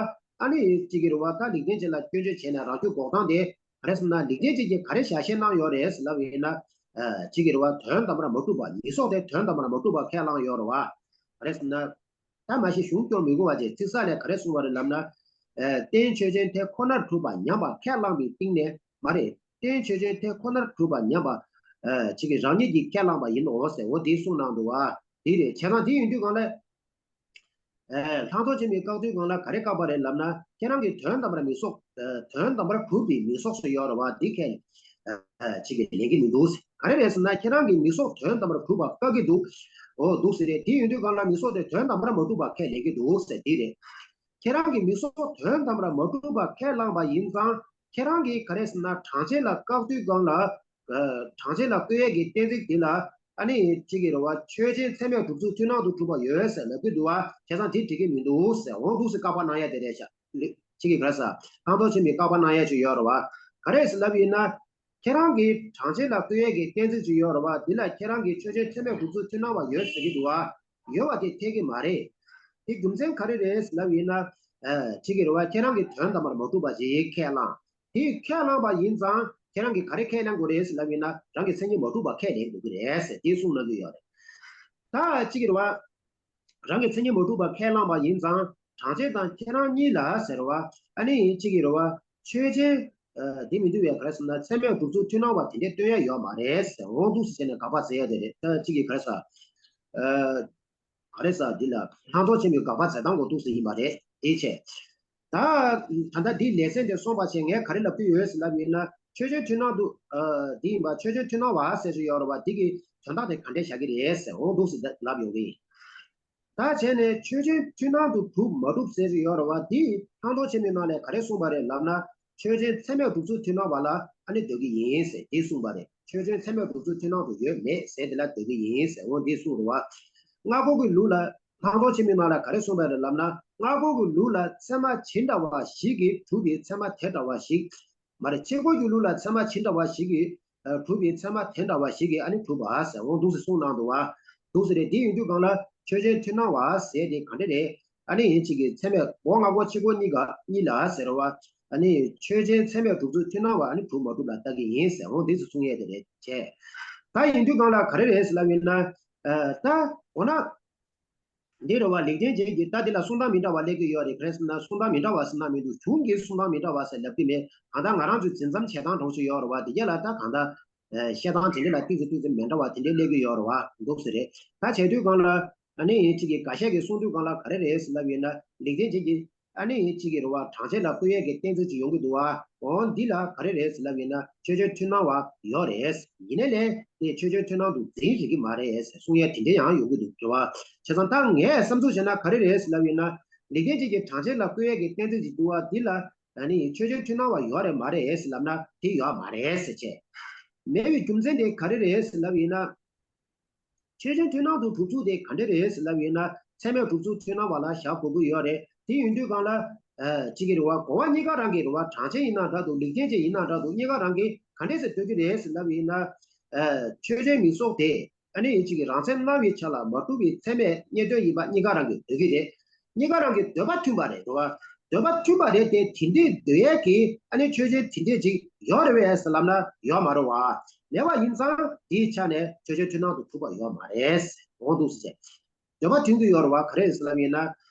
ཨ་ནི་གཅིག་གི་རེད་བ། ད་ལེགས་ལྡན་འབྱེད་ལ་སྐྱོན་བརྗོད་བྱས་ནས་རང་རྒྱུད་འགོག་སྟངས་དེ་ག་རེ་ཟེར་ན། ལེགས་ལྡན་འབྱེད་ཀྱིས་ག་རེ་ཞལ་བཞེས་གནང་ཡོད་རེད་ཟེར་ལབ་ཡིན་ན། ཨ་གཅིག་གི་རེད་བ། དོན་དམ་པར་མ་གྲུབ་པ། མིང་གཟུགས་དེ་དོན་དམ་པར་མ་གྲུབ་པ་ཁས་བླངས་ཡོད་རེད་བ། ག་རེ་ཟེར་ན། ད་མ་གཞི་གཞུང་སྐྱོར་མི་དགོས་པ་བྱས། ཚིག་གསར་ལས་ག་རེ་གསུངས་པ་རེད་ལབ་ན། ཨ་རྟེན་ཆོས་ཅན་དེ་ཁོ་ནར་གྲུབ་པ་ཉམས་པ་ཁས་བླངས་པའི་སྟེང་ནས་མ་རེད། རྟེན་ཆོས་ཅན་དེ་ཁོ་ནར་གྲུབ་པ་ཉམས་པ་ཨ་གཅིག་གི་རང་ཉིད་ཀྱིས་ཁས་བླངས་པ་ཡིན་ནོ་ཟེར། འོ་དེ་གསུངས་གནང་འདུག་བ། དེ་རེད། བྱས་ཙང་དེ་ཡིན་དུས་སྒང་ལ། ལྷག་མཐོང་ཆེན་པོས་བཀག་དུས་སྒང་ལ་ག་རེ་བཀག་པ་རེད་ལབ་ན། ཁྱེད་རང་གིས་དོན་དམ་པར་མི་སྲོག་དོན་དམ་པར་གྲུབ་པའི་མི་སྲོག་ཟེར་ཡོད་རེད་བ། འདི་ཁས་ཅིག་གིས་ལེན་གྱི་མི་འདུག་ག་རེ་རེད་ཟེར་ན། ཁྱེད་རང་གིས་མི་སྲོག་དོན་དམ་པར་གྲུབ་པ་བཀག་གི་འདུག་འོ་འདུག་ཟེར་རེད། དེ་ཡིན་དུས་སྒང་ལ་མི་སྲོག་དེ་དོན་དམ་པར་མ་གྲུབ་པ་ཁས་ལེན་གྱི་འདུག་ཟེར་འདི་རེད། ཁྱེད་རང་གིས་མི་སྲོག་དོན་དམ་པར་མ་གྲུབ་པ་ཁས་བླངས་པ་ཡིན་ཙང་། ཁྱེད་རང་གིས་ག་རེ་ཟེར་ན། གྲངས་ཅན་ལ་བཀག་དུས་སྒང་ལ། གྲངས་ཅན་ལ་བཀོད་ཡས་ཀྱི་གཏན་ཚིགས་འདི་ལ། ཨ་ནི་ཅིག་གི་རེད་བ། ཆོས་ཅན་ཚད་མས་གྲུབ་ཚུལ་མཐུན་སྣང་དུ་གྲུབ་པ་ཡོད་ཟེར་ལབ་ཀྱི་འདུག་བ། བྱས་ཙང་དེ་འགྲིག་གི་མི་འདུག་ཟེར། འོང་འདུག་ཟེར་བཀག་པ་གནང་ཡ་དེ་རེད་ཤག་ལེ། ཅིག་གི་ག་རེ་ཟེར། ལྷག་མཐོང་ཆེན་པོས་བཀག་པ་གནང་ཡ་ཅིག་ཡོད་རེད་བ། ག་རེ་ཟེར་ལབ་ཡིན་ན། ཁྱེད་རང་གིས་གྲངས་ཅན་ལ་བཀོད་ཡས་ཀྱི་གཏན་ཚིགས་ཅིག་ཡོད་རེད་བ། འདི་ལ་ཁྱེད་རང་གིས་ཆོས་ཅན་ཚད་མས་གྲུབ་ཚུལ་མཐུན་སྣང་བ་ཡོད་ཟེར་གྱི་འདུག་བ། ཡོད་བ་དེ་འཐད་ཀྱི་མ་རེད། དེ་རྒྱུ་མཚན་ག་རེ་རེད་ལབ་ཡིན་ན། ཨ། ཅིག་གི་རེད་བ། ཁྱེད་རང་གིས་དོན་དམ་པར་མ་གྲུབ་པ་ཞིག་ཁས་བླངས། དེ་ཁས་བླངས་པ་ཡིན་ཙང་། ཁྱེད་རང་གིས་ག་རེ་ཁས་ལེན་དགོས་རེད་ལབ་ཡིན་ན། རང་གི་མཚན་ཉིད་མ་གྲུབ་པ་ཁས་ལེན་དགོས་ཀྱི་རེད་ཟེར་དེ་གསུངས་གནང་གི་ཡོད་རེད། ད་ཅིག་གི་རེད་བ། རང་གི་མཚན་ཉིད་མ་གྲུབ་པ་ཁས་བླངས་པ་ཡིན་ཙང་། གྲངས་ཅན་དང་ཁྱེད་རང་གཉིས་ལ་ཟེར་བ། ཨ་ནི་ཅིག་གི་རེད་བ། ཆོས་ཅན། ཨ། དེ་མི་འདུག་བས། ག་རེ་ཟེར་ན། ཚད་མས་གྲུབ་ཚུལ་མཐུན་སྣང་བ་དེ་འདྲས་སྟོན་ཡ་ཡོད་མ་རེད་ཟེར། འོང་འདུག་ཟེར་བྱས་ནས་དགག་པ་མཛད་ཡ་དེ་རེད། ད་ཅིག་གི་ག་རེ་ཟེར། ཨ། ག་རེ་ཟེར། འདི་ལ་ལྷག་མཐོང་ཆེན་པོས་དགག་པ་མཛད་སྟངས་འོང་འདུག་ཟེར་ཡིན་པ་རེད། དེའི་ཕྱིར། ད། ད་ལྟ་འདིའི་ལེ་ཚན་དེ་སོང་བ་བྱས། ངས་ག་རེ་ལབ་ཀྱི་ཡོད་ཟེར་ལབ་ཡིན་ན། ཆོས་ཅན་མཐུན་སྣང་དུ། ཨ། འདི་ཡིན་པ། ཆོས་ཅན་མཐུན་སྣང་བ་ཟེར་གྱི་ཡོད་རེད་བ། འདི་གི་དོན་དག་དེ་ག་འདྲས་བཞག་གི་རེད་ཟེར། འོང་འདུག་ཟེར་ལབ་ཡོང་གི་ཡིན། ད་བྱས་ནས་ཆོས་ཅན་མཐུན་སྣང་དུ་གྲུབ་མ་གྲུབ་ཟེར་གྱི་ཡོད་རེད་བ། འདི་ལྷག་མཐོང་ཆེན་པོའི་ནང་ལས་ག་རེ་གསུངས་པ་རེད་ལབ་ན། ཆོས་ཅན་ཚད་མས་གྲུབ་ཚུལ་མཐུན་སྣང་བ་ལ་ཨ་ནི་འདོད་ཀྱི་ཡིན་ཟེར་དེ་གསུངས་པ་རེད། ཆོས་ཅན་ཚད་མས་གྲུབ་ཚུལ་མཐུན་སྣང་དུ་ཡོད་མེད་ཟེར་དེ་ལ་འདོད་ཀྱི་ཡིན་ཟེར། འོ་འདི་གསུངས་རེད་བ། སྔ་རྒོལ་གྱི་ལུགས་ལ། ལྷག་མཐོང་ཆེན་པོའི་ནང་ལ་ག་རེ་གསུངས་པ་རེད་ལབ་ན། སྔ་རྒོལ་གྱི་ལུགས་ལ་ཚད་མ་ཇི་འདྲ་བ་ཞིག་གིས་གྲུབ་པའི་ཚད་མ་དེ་འདྲ་བ་ཞིག་མ་རེད། ཕྱིས་རྒོལ་གྱི་ལུགས་ལ་ཚད་མ་ཇི་འདྲ་བ་ཞིག་གིས་གྲུབ་པའི་ཚད་མ་དེ་འདྲ་བ་ཞིག་གིས་ཨ་ནི་གྲུབ་པ་ཟེར། འོ་འདུག་སེ་གསུངས་གནང་འདུག་བ། འདུག་སེ་རེད། དེ་ཡིན་དུས་སྒང་ལ་ཆོས་ཅན་མཐུན་སྣང་བ་ཟེར་དེ་ག་འདྲ་རེད། ཨ་ནི་ཡིན་གཅིག་གི་ཚད་མས་སྒོ་སྔ་རྒོལ་ཕྱི་རྒོལ་གཉིས་ཀ་གཉིས་ལ་ཟེར་བ། ཨ་ནི་ཆོས་ཅན་ཚད་མས་གྲུབ་ཚུལ་མཐུན་སྣང་བ་ཨ་ནི་གྲུབ་མ་གྲུབ་ལ་ལྟ་གི་ཡིན་ཟེར། འོ་འདུག་སེ་གསུང་ཡས་དེ་རེད་བྱས། ད་ཡིན་དུས་སྒང་ལ་ག་རེ་རེད་ཟེར་ལབ་ཡིན་ན། ད་འོ་ན། འདི་རེད་བ། ལེགས་ལྡན་འབྱེད་ཀྱི་ད་འདི་ལ་གསུང་སྟངས་མི་འདྲ་བ་སླེབས་ཀྱི་ཡོད་རེད། ག་རེ་ཟེར་ན་གསུང་སྟངས་མི་འདྲ་བ་ཟེར་ན་མི་འདུག་གཞུང་གི་གསུང་སྟངས་མི་འདྲ་བ་ཟེར་ལབ་ཀྱི་མེད། གང་ལྟར་ང་རང་ཚོའི་འཛིན་མཚམས་འབྱེད་སྟངས་འདྲ་བོ་ཞིག་ཡོད་རེད་བ། དེ་ག་ལ་ད་གང་ལྟར་བཤད་སྟངས་དེ་འདྲ་ལ་ཏོག་ཙམ་ཏོག་ཙམ་མི་འདྲ་བ་དེ་འདྲ་སླེབས་ཀྱི་ཡོད་རེད་བ། འདུག་སེ་རེད། ད་བྱས་དུས་སྒང་ལ་ཨ་ནི་ཡིན་གཅིག་གི་འགའ་ཤས་ཀྱིས་གསུང་དུས་སྒང་ལ་ག་རེ་རེད་ཟེར་ལབ་ཡིན་ན། ལེགས་ལྡན་འབྱེད་ཀྱི་ཨ་ནི་ཡིན་གཅིག་གི་རེད་བ། གྲངས་ཅན་ལ་བཀོད་ཡས་ཀྱི་གཏན་ཚིགས་ཅིག་ཡོང་གི་འདུག་བ། འོ་འདི་ལ་ག་རེ་རེད་ཟེར་ལབ་ཡིན་ན། ཆོས་ཅན་མཐུན་སྣང་བ་ཡོད་རེད། ཡིན་ནའི་ལས་དེ་ཆོས་ཅན་མཐུན་སྣང་དུ་འཛིན་རིགས་ཀྱི་མ་རེད་ཟེར་གསུང་ཡས་དེ་འདྲ་ཡང་ཡོང་གི་འདུག་རེད་བ། བྱས་ཙང་ད་ངས་བསམ་ཚུལ་བྱས་ན་ག་རེ་རེད་ཟེར་ལབ་ཡིན་ན། ལེགས་ལྡན་འབྱེད་ཀྱི་གྲངས་ཅན་ལ་བཀོད་ཡས་ཀྱི་གཏན་ཚིགས་ཅིག་འདུག་བ། འདི་ལ་ཨ་ནི་ཆོས་ཅན་མཐུན་སྣང་བ་ཡོད་རེད་མ་རེད་ཟེར་ལབ་ན། དེ་ཡོད་མ་རེད་ཟེར་བྱས། མེད་པའི་རྒྱུ་མཚན་དེ་ག་རེ་རེད་ཟེར་ལབ་ཡིན་ན། ཆོས་ཅན་མཐུན་སྣང་དུ་གྲུབ་ཚུལ་དེ་ག་འདྲ་རེད་ཟེར་ལབ་ཡིན་ན། ཚད་མས་གྲུབ་ཚུལ་མཐུན་སྣང་བ་ལ་བཞག་དགོས་ཀྱི་ཡོད་རེད། དེ་ཡིན་དུས་སྒང་ལ། ཨ། གཅིག་གི་རེད་བ། གོ་བ་གཉིས་ཀ་རང་གི་རེད་བ། གྲངས་ཅན་ཡིན་ན་འདྲ་འདུག་ལེགས་ལྡན་འབྱེད་ཡིན་ན་འདྲ་འདུག་གཉིས་ཀ་རང་གི་ག་འདྲས་སེ་འདོད་ཀྱི་རེད་ཟེར་ལབ་ཡིན་ན། ཨ། ཆོས་ཅན་མི་སྲོག་དེ་ཨ་ནི་གཅིག་གི་རང་མཚན་སྣང་བའི་ཆ་ལ་མ་གྲུབ་པའི་ཚད་མས་རྙེད་དོན་ཡིན་པ་གཉིས་ཀ་རང་གི་འདོད་ཀྱི་རེད། གཉིས་ཀ་རང་གི་འདོད་པ་མཐུན་པ་རེད་འདུག་བ། འདོད་པ་མཐུན་པ་རེད་དེ། དེ་འདྲའི་འདོད་ཡས་ཀྱི་ཨ་ནི་ཆོས་ཅན་དེ་འདྲས་ཅིག་ཡོད་རེད་པས་ཟེར་ལབ་ན་ཡོད་མ་རེད་བ། མེད་པ་ཡིན་ཙང་དེའི་ཆ་ནས་ཆོས་ཅན་མཐུན་སྣང་དུ་གྲུབ་པ་ཡོད་མ་རེད། འོང་འདུག་ཟེར། འདོད་པ་མཐུན་གྱི་ཡོད་རེད་བ། ག་རེ་ཟེར་ལབ་ཡིན་ན།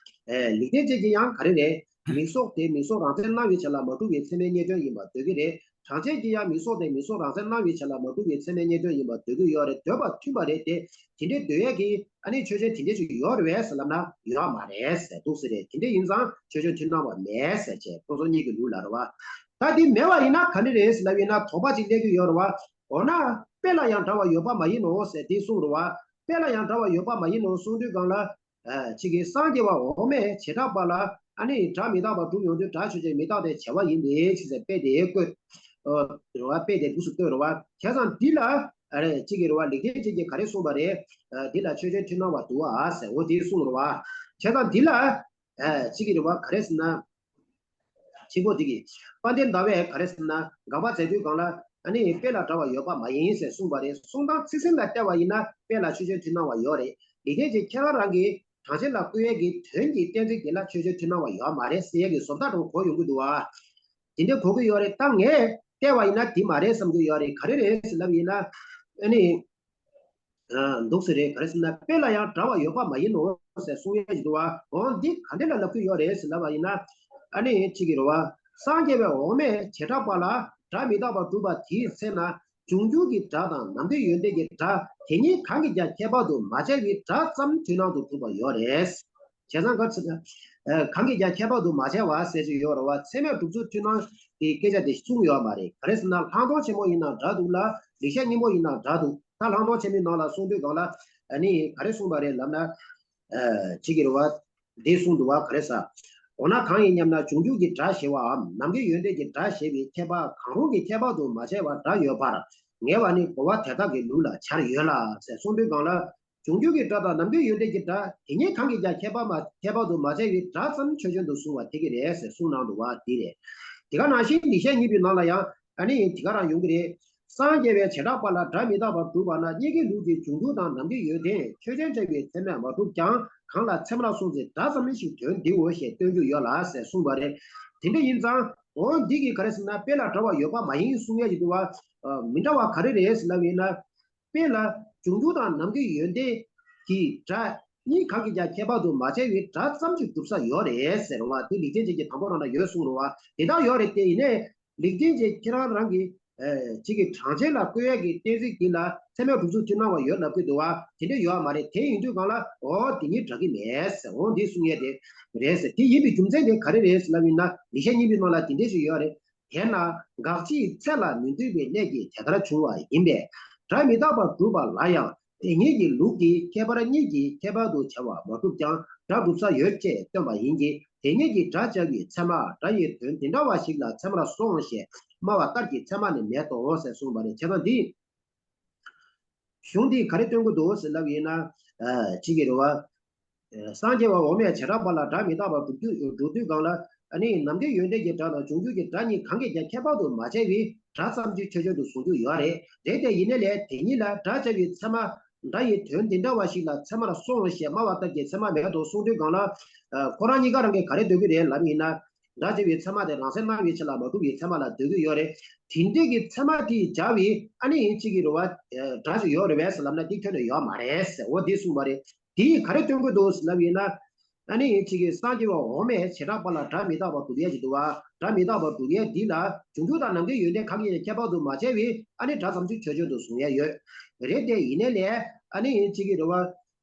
ཨེ། ལེགས་ལྡན་འབྱེད་ཀྱི་ཡང་ག་རེ་རེད། མི་སྲོག་དེ་མི་སྲོག་རང་མཚན་སྣང་བའི་ཆ་ལ་མ་གྲུབ་པའི་ཚད་མས་རྙེད་དོན་ཡིན་པར་འདོད་ཀྱི་རེད། གྲངས་ཅན་གྱི་ཡང་མི་སྲོག་དེ་མི་སྲོག་རང་མཚན་སྣང་བའི་ཆ་ལ་མ་གྲུབ་པའི་ཚད་མས་རྙེད་དོན་ཡིན་པར་འདོད་ཀྱི་ཡོད་རེད། འདོད་པ་མཐུན་པ་རེད་དེ། དེ་འདྲའི་འདོད་ཡས་ཀྱི་ཨ་ནི་ཆོས་ཅན་དེ་འདྲས་ཅིག་ཡོད་རེད་པས་ཟེར་ལབ་ན་ཡོད་མ་རེད་ཟེར་འདུག་ཟེར་རེད། དེ་འདྲ་ཡིན་ཙང་ཆོས་ཅན་མཐུན་སྣང་བ་མེད་ཟེར་བྱས། ཁོང་ཚོ་གཉིས་ཀྱི་ལུགས་ལ་རེད་བ། ད་དེ་མེད་པ་ཡིན་ན་ག་འདྲ་རེད་ཟེར་ལབ་ཡིན་ན་དོགས་པ་ཅིག་སླེབས་ཀྱི་ཡོད་རེད་བ། འོ་ན་དཔེ་ལ་ཡང་འདྲ་བ་ཡོད་པ་མ་ཡིན་ནོ་ཟེར་དེ་གསུངས་རེད་བ། དཔེ་ལ་ཡང་འདྲ་བ་ཡོད་པ་མ་ཡིན་ནོ་གསུངས་དུས་སྒང་ལ། ཨ། གཅིག་གིས་སངས་རྒྱས་པ་འོག་མས་བྱེ་བྲག་པ་ལ་ཨ་ནི་སྒྲ་མི་རྟག་པ་གྲུབ་ཡོང་དུས་སྒྲ་ཆོས་ཅན་མི་རྟག་སྟེ་བྱ་བ་ཡིན་པའི་ཕྱིར་ཟེར་དཔེ་དེ་བཀོད། ཨ། རེད་བ། དཔེ་དེ་འདུག་སེ་བཀོད་རེད་བ། བྱས་ཙང་འདི་ལ་ཨ་རེ་གཅིག་གིས་རེད་བ། ལེགས་ལྡན་འབྱེད་ཀྱིས་ག་རེ་གསུངས་པ་རེད། ཨ། འདི་ལ་ཆོས་ཅན་མཐུན་སྣང་བ་འདུག་ཨ་ཟེར། འོ་དེ་གསུངས་རེད་བ། བྱས་ཙང་འདི་ལ་ཨ་གཅིག་གིས་རེད་བ། ག་རེ་ཟེར་ན། ཆེན་པོ་འདི་གིས། དཔལ་ལྡན་ཟླ་བས་ག་རེ་ཟེར་ན་དགག་པ་མཛད་དུས་སྒང་ལ་ཨ་ནི་དཔེ་ལ་འདྲ་བ་ཡོད་པ་མ་ཡིན་ཟེར་གསུངས་པ་རེད། གསུང་སྟངས་ཚིག་ཟིན་ལ་བལྟས་པ་ཡིན་ན་དཔེ་ལ་ཆོས་ཅན་མཐུན་སྣང་བ་ཡོད་རེད། ལེགས་ལྡན་འབྱེད་ཁྱེད་རང་རང་གིས་གྲངས་ཅན་ལ་བཀོད་ཡས་ཀྱི་དོན་གྱི་གཏན་ཚིགས་དེ་ལ་ཆོས་ཅན་མཐུན་སྣང་བ་ཡོད་མ་རེད་ཟེར་ཡས་ཀྱི་བཟོ་ལྟ་འདྲ་བོ་གོ་ཡོང་གི་འདུག་བ། དེ་འདྲ་གོ་གི་ཡོད་རེད། ད་ངས་བལྟས་པ་ཡིན་ན་དེ་མ་རེད་བསམ་གི་ཡོད་རེད། ག་རེ་རེད་ཟེར་ལབ་ཡིན་ན། ཨ་ནི། ཨ། འདུག་སེ་རེད། ག་རེ་ཟེར་ན་དཔེ་ལ་ཡང་འདྲ་བ་ཡོད་པ་མ་ཡིན་ནོ་ཟེར་གསུང་ཡས་ཀྱི་འདུག་བ། འོ་འདི་ག་འདྲ་ལ་ལབ་ཀྱི་ཡོད་རེད་ཟེར་ལབ་པ་ཡིན་ན། ཨ་ནི་གཅིག་གིས་རེད་བ། སངས་རྒྱས་པའི་འོག་མས་བྱེ་བྲག་པ་ལ་སྒྲ་མི་རྟག་པར་གྲུབ་པ་དེའི་ཚེ་ན། འབྱུང་འགྱུར་གྱི་སྒྲ་དང་ནམ་དུས་ཡོན་ཏན་གྱི་སྒྲ་དེ་གཉིས་གང་གིས་ཀྱང་ཁྱད་པར་དུ་མ་བྱས་པའི་སྒྲ་ཙམ་མཐུན་སྣང་དུ་གྲུབ་པ་ཡོད་རེད། བྱས་ཙང་ག་ཚོད་ན། ཨ་གང་གིས་ཀྱང་ཁྱད་པར་དུ་མ་བྱས་པ་ཟེར་གྱི་ཡོད་རེད་བ། ཚད་མས་གྲུབ་ཚུལ་མཐུན་སྣང་གི་སྐད་ཆ་དེ་གསུངས་ཡོད་མ་རེད། ག་རེ་ཟེར་ན་ལྷག་མཐོང་ཆེན་པོ་ཡིན་ན་འདྲ་འདུག་ལ། ལེགས་བཤད་སྙིང་པོ་ཡིན་ན་འདྲ་འདུག་ད་ལྷག་མཐོང་ཆེན་པོའི་ནང་ལ་གསུངས་དུས་སྒང་ལ་ཨ་ནི་ག་རེ་གསུངས་པ་རེད་ལབ་ན། ཨ་གཅིག་གི་རེད་བ། འདི་གསུངས་འདུག་བ། ག་རེ་ཟ། འོ་ན་གང་ཡིན་སྙམ་ན་འབྱུང་འགྱུར་གྱི་སྒྲ་ཞེས་པའམ་ནམ་མཁའི་ཡོན་ཏན་གྱི་སྒྲ་ཞེས་པའི་ཁྱད་པར་གང་རུང་གི་ཁྱད་པར་དུ་མ་བྱས་པར་སྒྲ་ཡོད་པར་ངེས་པ་ནི་གོ་བ་དེ་དག་གི་ལུགས་ལ་བྱར་ཡོད་ལ་ཟེར་གསུངས་དུས་སྒང་ལ། འབྱུང་འགྱུར་གྱི་སྒྲ་དང་ནམ་མཁའི་ཡོན་ཏན་གྱི་སྒྲ་དེ་གཉིས་གང་གིས་ཀྱང་ཁྱད་པར་མ་ཁྱད་པར་དུ་མ་བྱས་པའི་སྒྲ་ཙམ་ཆོས་ཅན་དུ་གསུངས་པ་དེ་གི་རེད་ཟེར་གསུངས་གནང་འདུག་བ། འདི་རེད། དེ་ག་ནང་བཞིན་ལེགས་བཤད་སྙིང་པོའི་ནང་ལ་ཡང་ཨ་ནི་དེ་ག་རང་ཡོང་གི་རེད། སངས་རྒྱས་པའི་བྱེ་བྲག་པ་ལ་སྒྲ་མི་རྟག་པར་གྲུབ་པ་ན་གཉིས་ཀའི་ལུགས་ཀྱི་འབྱུང་འགྱུར་དང་ནམ་མཁའི་ཡོན་ཏན་ཆོས་ཅན་བྱ་བའི་ཚད་མས་མ་གྲུབ་ཀྱང་གང་ལ་ཚད་མར་སོང་ཚེ་སྒྲ་ཙམ་ཞིག་དོན་འདིའོ་ཞེས་སྟོན་རྒྱུ་ཡོད་ལ་ཟེར་གསུངས་པ་རེད། དེ་འདྲ་ཡིན་ཙང་འོ་འདི་གི་ག་རེ་ཟེར་ན་དཔེ་ལ་འདྲ་བ་ཡོད་པ་མ་ཡིན་གསུང་ཡས་ཀྱི་འདུག་བ། མི་འདྲ་བ་ག་རེ་རེད་ཟེར་ལབ་ཡིན་ན། དཔེ་ལ་འབྱུང་འགྱུར་དང་ནམ་མཁའི་ཡོན་ཏན་གྱི་སྒྲ་གཉིས་གང་གིས་ཀྱང་ཁྱད་པར་དུ་མ་བྱས་པའི་སྒྲ་ཙམ་གྱིས་གྲུབ་ས་ཡོད་རེད་ཟེར་བ་དེ་ལེགས་ལྡན་འབྱེད་ཀྱི་དང་པོ་རང་ན་ཡོད་གསུངས་རེད་བ། དེ་དག་ཡོད་རེད་དེ་ཡིན་ནའི་ལེགས་ལྡན་འབྱེད་ཁྱེད་རང་རང་གི་ཨ་གཅིག་གི་གྲངས་ཅན་ལ་བཀོད་ཡས་ཀྱི་གཏན་ཚིགས་འདི་ལ་ཚད་མས་གྲུབ་ཚུལ་མཐུན་སྣང་བ་ཡོད་ལབ་ཀྱི་འདུག་བ། དེ་འདྲ་ཡོད་མ་རེད། དེ་ཡིན་དུས་སྒང་ལ་འོ་དེ་གཉིས་འདྲ་གི་མེད་ཟེར་འོ་འདི་གསུང་ཡས་དེ་རེད་ཟེར། དེ་ཡིན་པའི་རྒྱུ་མཚན་དེ་ག་རེ་རེད་ཟེར་ལབ་ཡིན་ན་ལེགས་བཤད་སྙིང་པོའི་ནང་ལ་དེ་འདྲ་ཞིག་ཡོད་རེད། དེས་ན་དགག་བྱའི་ཚད་ལ་མི་འདུས་པའི་གནད་ཀྱིས་དེ་ལྟར་བྱུང་བ་ཡིན་པས། སྒྲ་མི་རྟག་པར་གྲུབ་པ་ལ་ཡང་དེ་ཉིད་ཀྱི་ལུགས་ཀྱི་ཁྱད་པར་གཉིས་ཀྱིས་ཁྱད་པར་དུ་བྱ་བ་མ་གྲུབ་ཀྱང་སྒྲ་གྲུབ་ས་ཡོད་ཅེས་སྟོན་པ་ཡིན་གྱི། དེ་ཉིད་ཀྱི་སྒྲ་བྱ་བའི་ཚད་མ་སྒྲ་ཡི་དོན་དེ་འདྲ་བ་ཞིག་ལ་ཚད་མར་སོང་ཞེས་སྨྲ་བ་ལྟར་གྱི་ཚད་མ་ནི་མེད་དོ་ཟེར་གསུངས་པ་རེད། བྱས་ཙང་འདི། གཞུང་འདིས་ག་རེ་སྟོན་གྱི་འདུག་ཟེར་ལབ་ཡིན་ན། ཨ་གཅིག་གི་རེད་བ། ཨ་སངས་རྒྱས་པ་འོག་མའི་བྱེ་བྲག་པ་ལ་སྒྲ་མི་རྟག་པར་གྲུབ་དུས་གྲུབ་དུས་སྒང་ལ་ཨ་ནི་ནམ་མཁའི་ཡོན་ཏན་གྱི་སྒྲ་དང་འབྱུང་འགྱུར་གྱི་སྒྲ་གཉིས་གང་གིས་ཀྱང་ཁྱད་པར་དུ་མ་བྱས་པའི་སྒྲ་ཙམ་གྱིས་ཆོས་ཅན་དུ་བཟུང་རྒྱུ་ཡོད་རེད། རེད་དེ་ཡིན་ནའི་ལས་དེ་ཉིད་ལ་སྒྲ་བྱ་བའི་ཚད་མ་སྒྲ་ཡི་དོན་དེ་འདྲ་བ་ཞིག་ལ་ཚད་མར་སོང་ཞེས་སྨྲ་བ་ལྟར་གྱི་ཚད་མ་མེད་དོ་གསུང་དུས་སྒང་ལ། ཨ་ཁོ་རང་གཉིས་ཀ་རང་གིས་ག་རེ་འདོད་ཀྱི་རེད་ལབ་ཡིན་ན། སྒྲ་བྱ་བའི་ཚད་མ་དེ་རང་མཚན་སྣང་བའི་ཆ་ལ་མ་གྲུབ་པའི་ཚད་མ་ལ་འདོད་ཀྱི་ཡོད་རེད། དེ་འདྲའི་གི་ཚད་མ་དེ་སྦྱར་བའི་ཨ་ནི་ཡིན་གཅིག་གི་རེད་བ། སྒྲ་ཞིག་ཡོད་རེད་བས་ལབ་ན་འདི་ཁྱོན་ནས་ཡོད་མ་རེད་ཟེར་འོ་འདི་གསུངས་པ་རེད། དེས་ག་རེ་སྟོན་གྱི་འདུག་ལབ་ཡིན་ན། ཨ་ནི་ཡིན་གཅིག་གི་སངས་རྒྱས་པ་འོག་མས་བྱེ་བྲག་པ་ལ་སྒྲ་མི་རྟག་པར་གྲུབ་ཡས་ཀྱི་འདུག་བ། སྒྲ་མི་རྟག་པར་གྲུབ་ཡས་འདི་ལ་འབྱུང་འགྱུར་དང་ནམ་མཁའི་ཡོན་ཏན་གང་གིས་ཀྱང་ཁྱད་པར་དུ་མ་བྱས་པའི་ཨ་ནི་སྒྲ་ཙམ་གྱིས་ཆོས་ཅན་དུ་བཟུང་ཡས་ཡོད། རེད་དེ་ཡིན་ནའི་ལས་ཨ་ནི་ཡིན་གཅིག་གི་རེད་བ།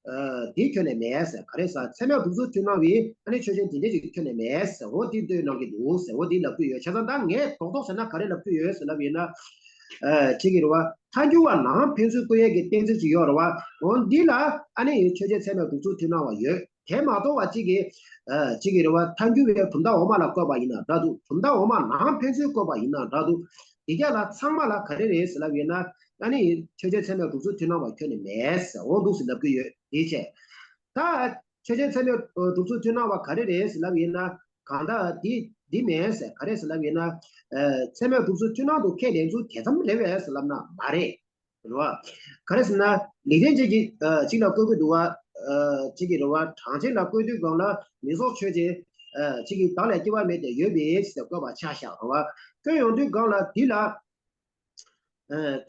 ཨ་དེ་ཁྱོན་ནས་མེད་ཟེར། ག་རེ་ཟེར་ཚད་མས་གྲུབ་ཚུལ་མཐུན་སྣང་བའི་ཨ་ནི་ཆོས་ཅན་དེ་འདྲ་ཅིག་ཁྱོན་ནས་མེད་ཟེར། འོ་དེ་སྟོན་གནང་གི་འདུག་ཟེར། འོ་དེ་ལབ་ཀྱི་ཡོད། བྱས་ཙང་ད་ངས་རྡོག་རྡོག་ཟེར་ན་ག་རེ་ལབ་ཀྱི་ཡོད་ཟེར་ལབ་ཡིན་ན། ཨ་གཅིག་གི་རེད་བ། ཐལ་འགྱུར་བ་ནང་ཕན་ཚུན་བཀོད་ཡས་ཀྱི་གཏན་ཚིགས་ཅིག་ཡོད་རེད་བ། འོ་འདི་ལ་ཨ་ནི་ཆོས་ཅན་ཚད་མས་གྲུབ་ཚུལ་མཐུན་སྣང་བ་ཡོད། དེ་མ་གཏོགས་པ་གཅིག་གི་ཨ་གཅིག་གི་རེད་བ། ཐལ་འགྱུར་བས་གྲུབ་མཐའ་འོག་མ་ལ་བཀོད་པ་ཡིན་ན་འདྲ་འདུག་གྲུབ་མཐའ་འོག་མ་ནང་ཕན་ཚུན་བཀོད་པ་ཡིན་ན་འདྲ་འདུག་དེ་ག་ལ་ཚང་མ་ལ་ག་རེ་རེད་ཟེར་ལབ་ཡོད་ན། ཨ་ནི་ཆོས་ཅན་ཚད་མས་གྲུབ་ཚུལ་མཐུན་སྣང་བ་ཁྱོན་ནས་མེད་ཟེར་འོ་འདུག་ཟེར་ལབ་ཀྱི་ཡོད། དེ་བྱས། ད་ཆོས་ཅན་ཚད་མས་གྲུབ་ཚུལ་མཐུན་སྣང་བ་ག་རེ་རེད་ཟེར་ལབ་ཡིན་ན། གང་ལྟར་འདི་འདི་མེད་ཟེར། ག་རེ་ཟེར་ལབ་ཡིན་ན། ཨ་ཚད་མས་གྲུབ་ཚུལ་མཐུན་སྣང་དུ་ཁས་ལེན་ཚུལ་དེ་ཙམ་རེད་བས་ཟེར་ལབ་ན་མ་རེད། རེད་བ། ག་རེ་ཟེར་ན་ལེགས་ལྡན་འབྱེད་ཀྱི་ཨ་གཅིག་ལ་བཀོད་ཀྱི་འདུག་བ། ཨ་གཅིག་གི་རེད་བ། གྲངས་ཅན་ལ་བཀོད་དུས་སྒང་ལ་མི་རྫོགས་ཆོས་ཅན། ཨ་གཅིག་གི་བདག་ལས་སྐྱེ་བ་མེད་དེ་ཡོད་པའི་ཕྱིར་ཟེར་བཀོད་པ་ཆ་བཞག་རེད་བ། བཀོད་ཡོང་དུས་སྒང་ལ་འདི་ལ། ཨ་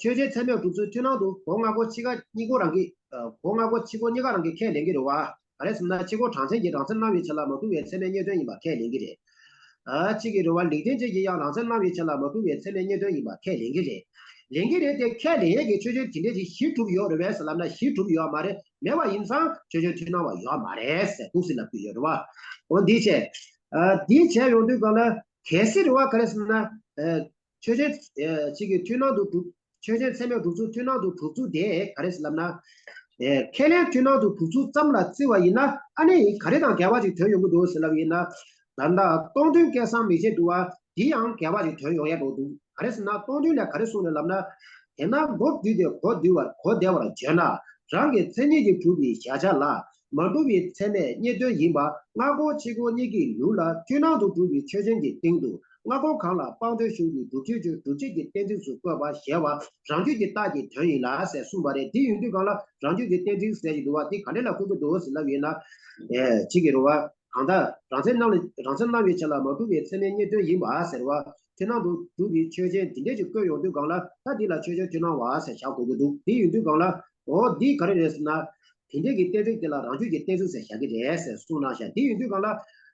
ཆོས་ཅན་ཚད་མས་གྲུབ་ཚུལ་མཐུན་སྣང་དུ་སྒོ་ལྔ་སྒོ་ཕྱི་ཁ་གཉིས་སྒོ་རང་གི་ཨ་སྒོ་ལྔ་སྒོ་ཕྱི་སྒོ་གཉིས་ཀ་རང་གི་ཁས་ལེན་གྱི་རེད་བ། ག་རེ་ཟེར་ན་ཕྱི་སྒོ་གྲངས་ཅན་གྱི་རང་མཚན་སྣང་བའི་ཆ་ལ་མ་གྲུབ་པའི་ཚད་མའི་རྙེད་དོན་ཡིན་པ་ཁས་ལེན་གྱི་རེད། ཨ་གཅིག་གི་རེད་བ། ལེགས་ལྡན་འབྱེད་ཀྱི་ཡང་རང་མཚན་སྣང་བའི་ཆ་ལ་མ་གྲུབ་པའི་ཚད་མའི་རྙེད་དོན་ཡིན་པ་ཁས་ལེན་གྱི་རེད། ལེན་གྱི་རེད་དེ་ཁས་ལེན་ཡས་ཀྱི་ཆོས་ཅན་དེ་འདྲས་ཅིག་བཞི་གྲུབ་ཡོད་རེད་བས་ལབ་ན་བཞི་གྲུབ་ཡོད་མ་རེད། མེད་པ་ཡིན་ཙང་ཆོས་ཅན་མཐུན་སྣང་བ་ཡོད་མ་རེད་ཟེར་འདུག་སེ་ལབ་ཀྱི་ཡོད་རེད་བ། འོ་འདི་བྱས། ཨ་འདི་བྱས་ཡོང་དུས་སྒང་ལ་གལ་སྲིད་རེད་བ། ག་རེ་ཟེར་ན། ཨ་ཆོས་ཅན་ཨ་གཅིག་གི་མཐུན་སྣང་དུ་གྲུབ། ཆོས་ཅན་ཚད་མས་གྲུབ་ཚུལ་མཐུན་སྣང་དུ་གྲུབ་ཚུལ་དེ་ག་རེ་ཟེར་ལབ་ན། ཨེ་ཁས་ལེན་མཐུན་སྣང་དུ་གྲུབ་ཚུལ་ཙམ་ལ་བརྩི་བ་ཡིན་ན་ཨ་ནི་ག་རེ་དང་འགལ་བ་ཅིག་ཐོན་ཡོང་གི་འདུག་ཟེར་ལབ་ཡིན་ན། ད་ལྟ་སྟོང་དོན་སྐལ་བཟང་མིག་འབྱེད་འདུག་བ། འདི་ཡང་འགལ་བ་ཅིག་ཐོན་ཡོང་ཡ་འགྲོ་འདུག་ག་རེ་ཟེར་ན་སྟོང་དོན་ལས་ག་རེ་གསུངས་ནས་ལབ་ན། དེས་ན་མདོར་བསྡུས་ཏེ་གོ་བསྡུ་བར་གོ་བདེ་བར་བརྗོད་ན། རང་གི་མཚན་ཉིད་ཀྱིས་གྲུབ་པའི་གཞལ་བྱ་ལ་མ་གྲུབ་པའི་ཚད་མས་རྙེད་དོན་ཡིན་པ་སྔ་རྒོལ་ཕྱི་རྒོལ་གཉིས་ཀྱི་ལུགས་ལ་མཐུན་སྣང་དུ་གྲུབ་པའི་ཆོས་ཅན་གྱི་སྟེང་དུ། སྔ་རྒོལ་གང་ལ་སྤངས་དོན་གཞུང་གི་སྒྲུབ་བྱེད་ཀྱི་སྒྲུབ་བྱེད་ཀྱི་གཏན་ཚིགས་སུ་བཀོད་པ་གཞལ་བ་རང་རྒྱུད་ཀྱི་རྟགས་ཀྱི་དོན་ཡིན་ལ་ཟེར་གསུངས་པ་རེད། དེ་ཡིན་དུས་སྒང་ལ་རང་རྒྱུད་ཀྱི་གཏན་ཚིགས་ཟེར་གྱི་འདུག་བ། དེ་ག་འདྲ་ལ་བཀོད་ཀྱི་འདུག་ཟེར་ལབ་ཡིན་ན། ཨེ་གཅིག་གི་རེད་བ། གང་ལྟར་རང་མཚན་སྣང་ལ་རང་མཚན་སྣང་བའི་ཆ་ལ་མ་གྲུབ་པའི་ཚད་མའི་རྙེད་དོན་ཡིན་པ་ཟེར་བ། མཐུན་སྣང་དུ་གྲུབ་པའི་ཆོས་ཅན་དེ་འདྲས་ཀྱི་བཀོད་ཡོང་དུས་སྒང་ལ་ད་འདི་ལ་ཆོས་ཅན་མཐུན་སྣང་བ་ཟེར་བཞག་དགོས་ཀྱི་འདུག་དེ་ཡིན་དུས་སྒང་ལ་འོ་འདི་ག་རེ་རེད་ཟེར་ན། དེ་འདྲས་ཀྱི་གཏན་ཚིགས་དེ་ལ་རང་རྒྱུད་ཀྱི་གཏན་ཚིགས་ཟེར་བཞག་གི་རེད་ཟེར་གསུངས་གནང་ཤག་དེ་ཡིན་དུས་སྒང་ལ།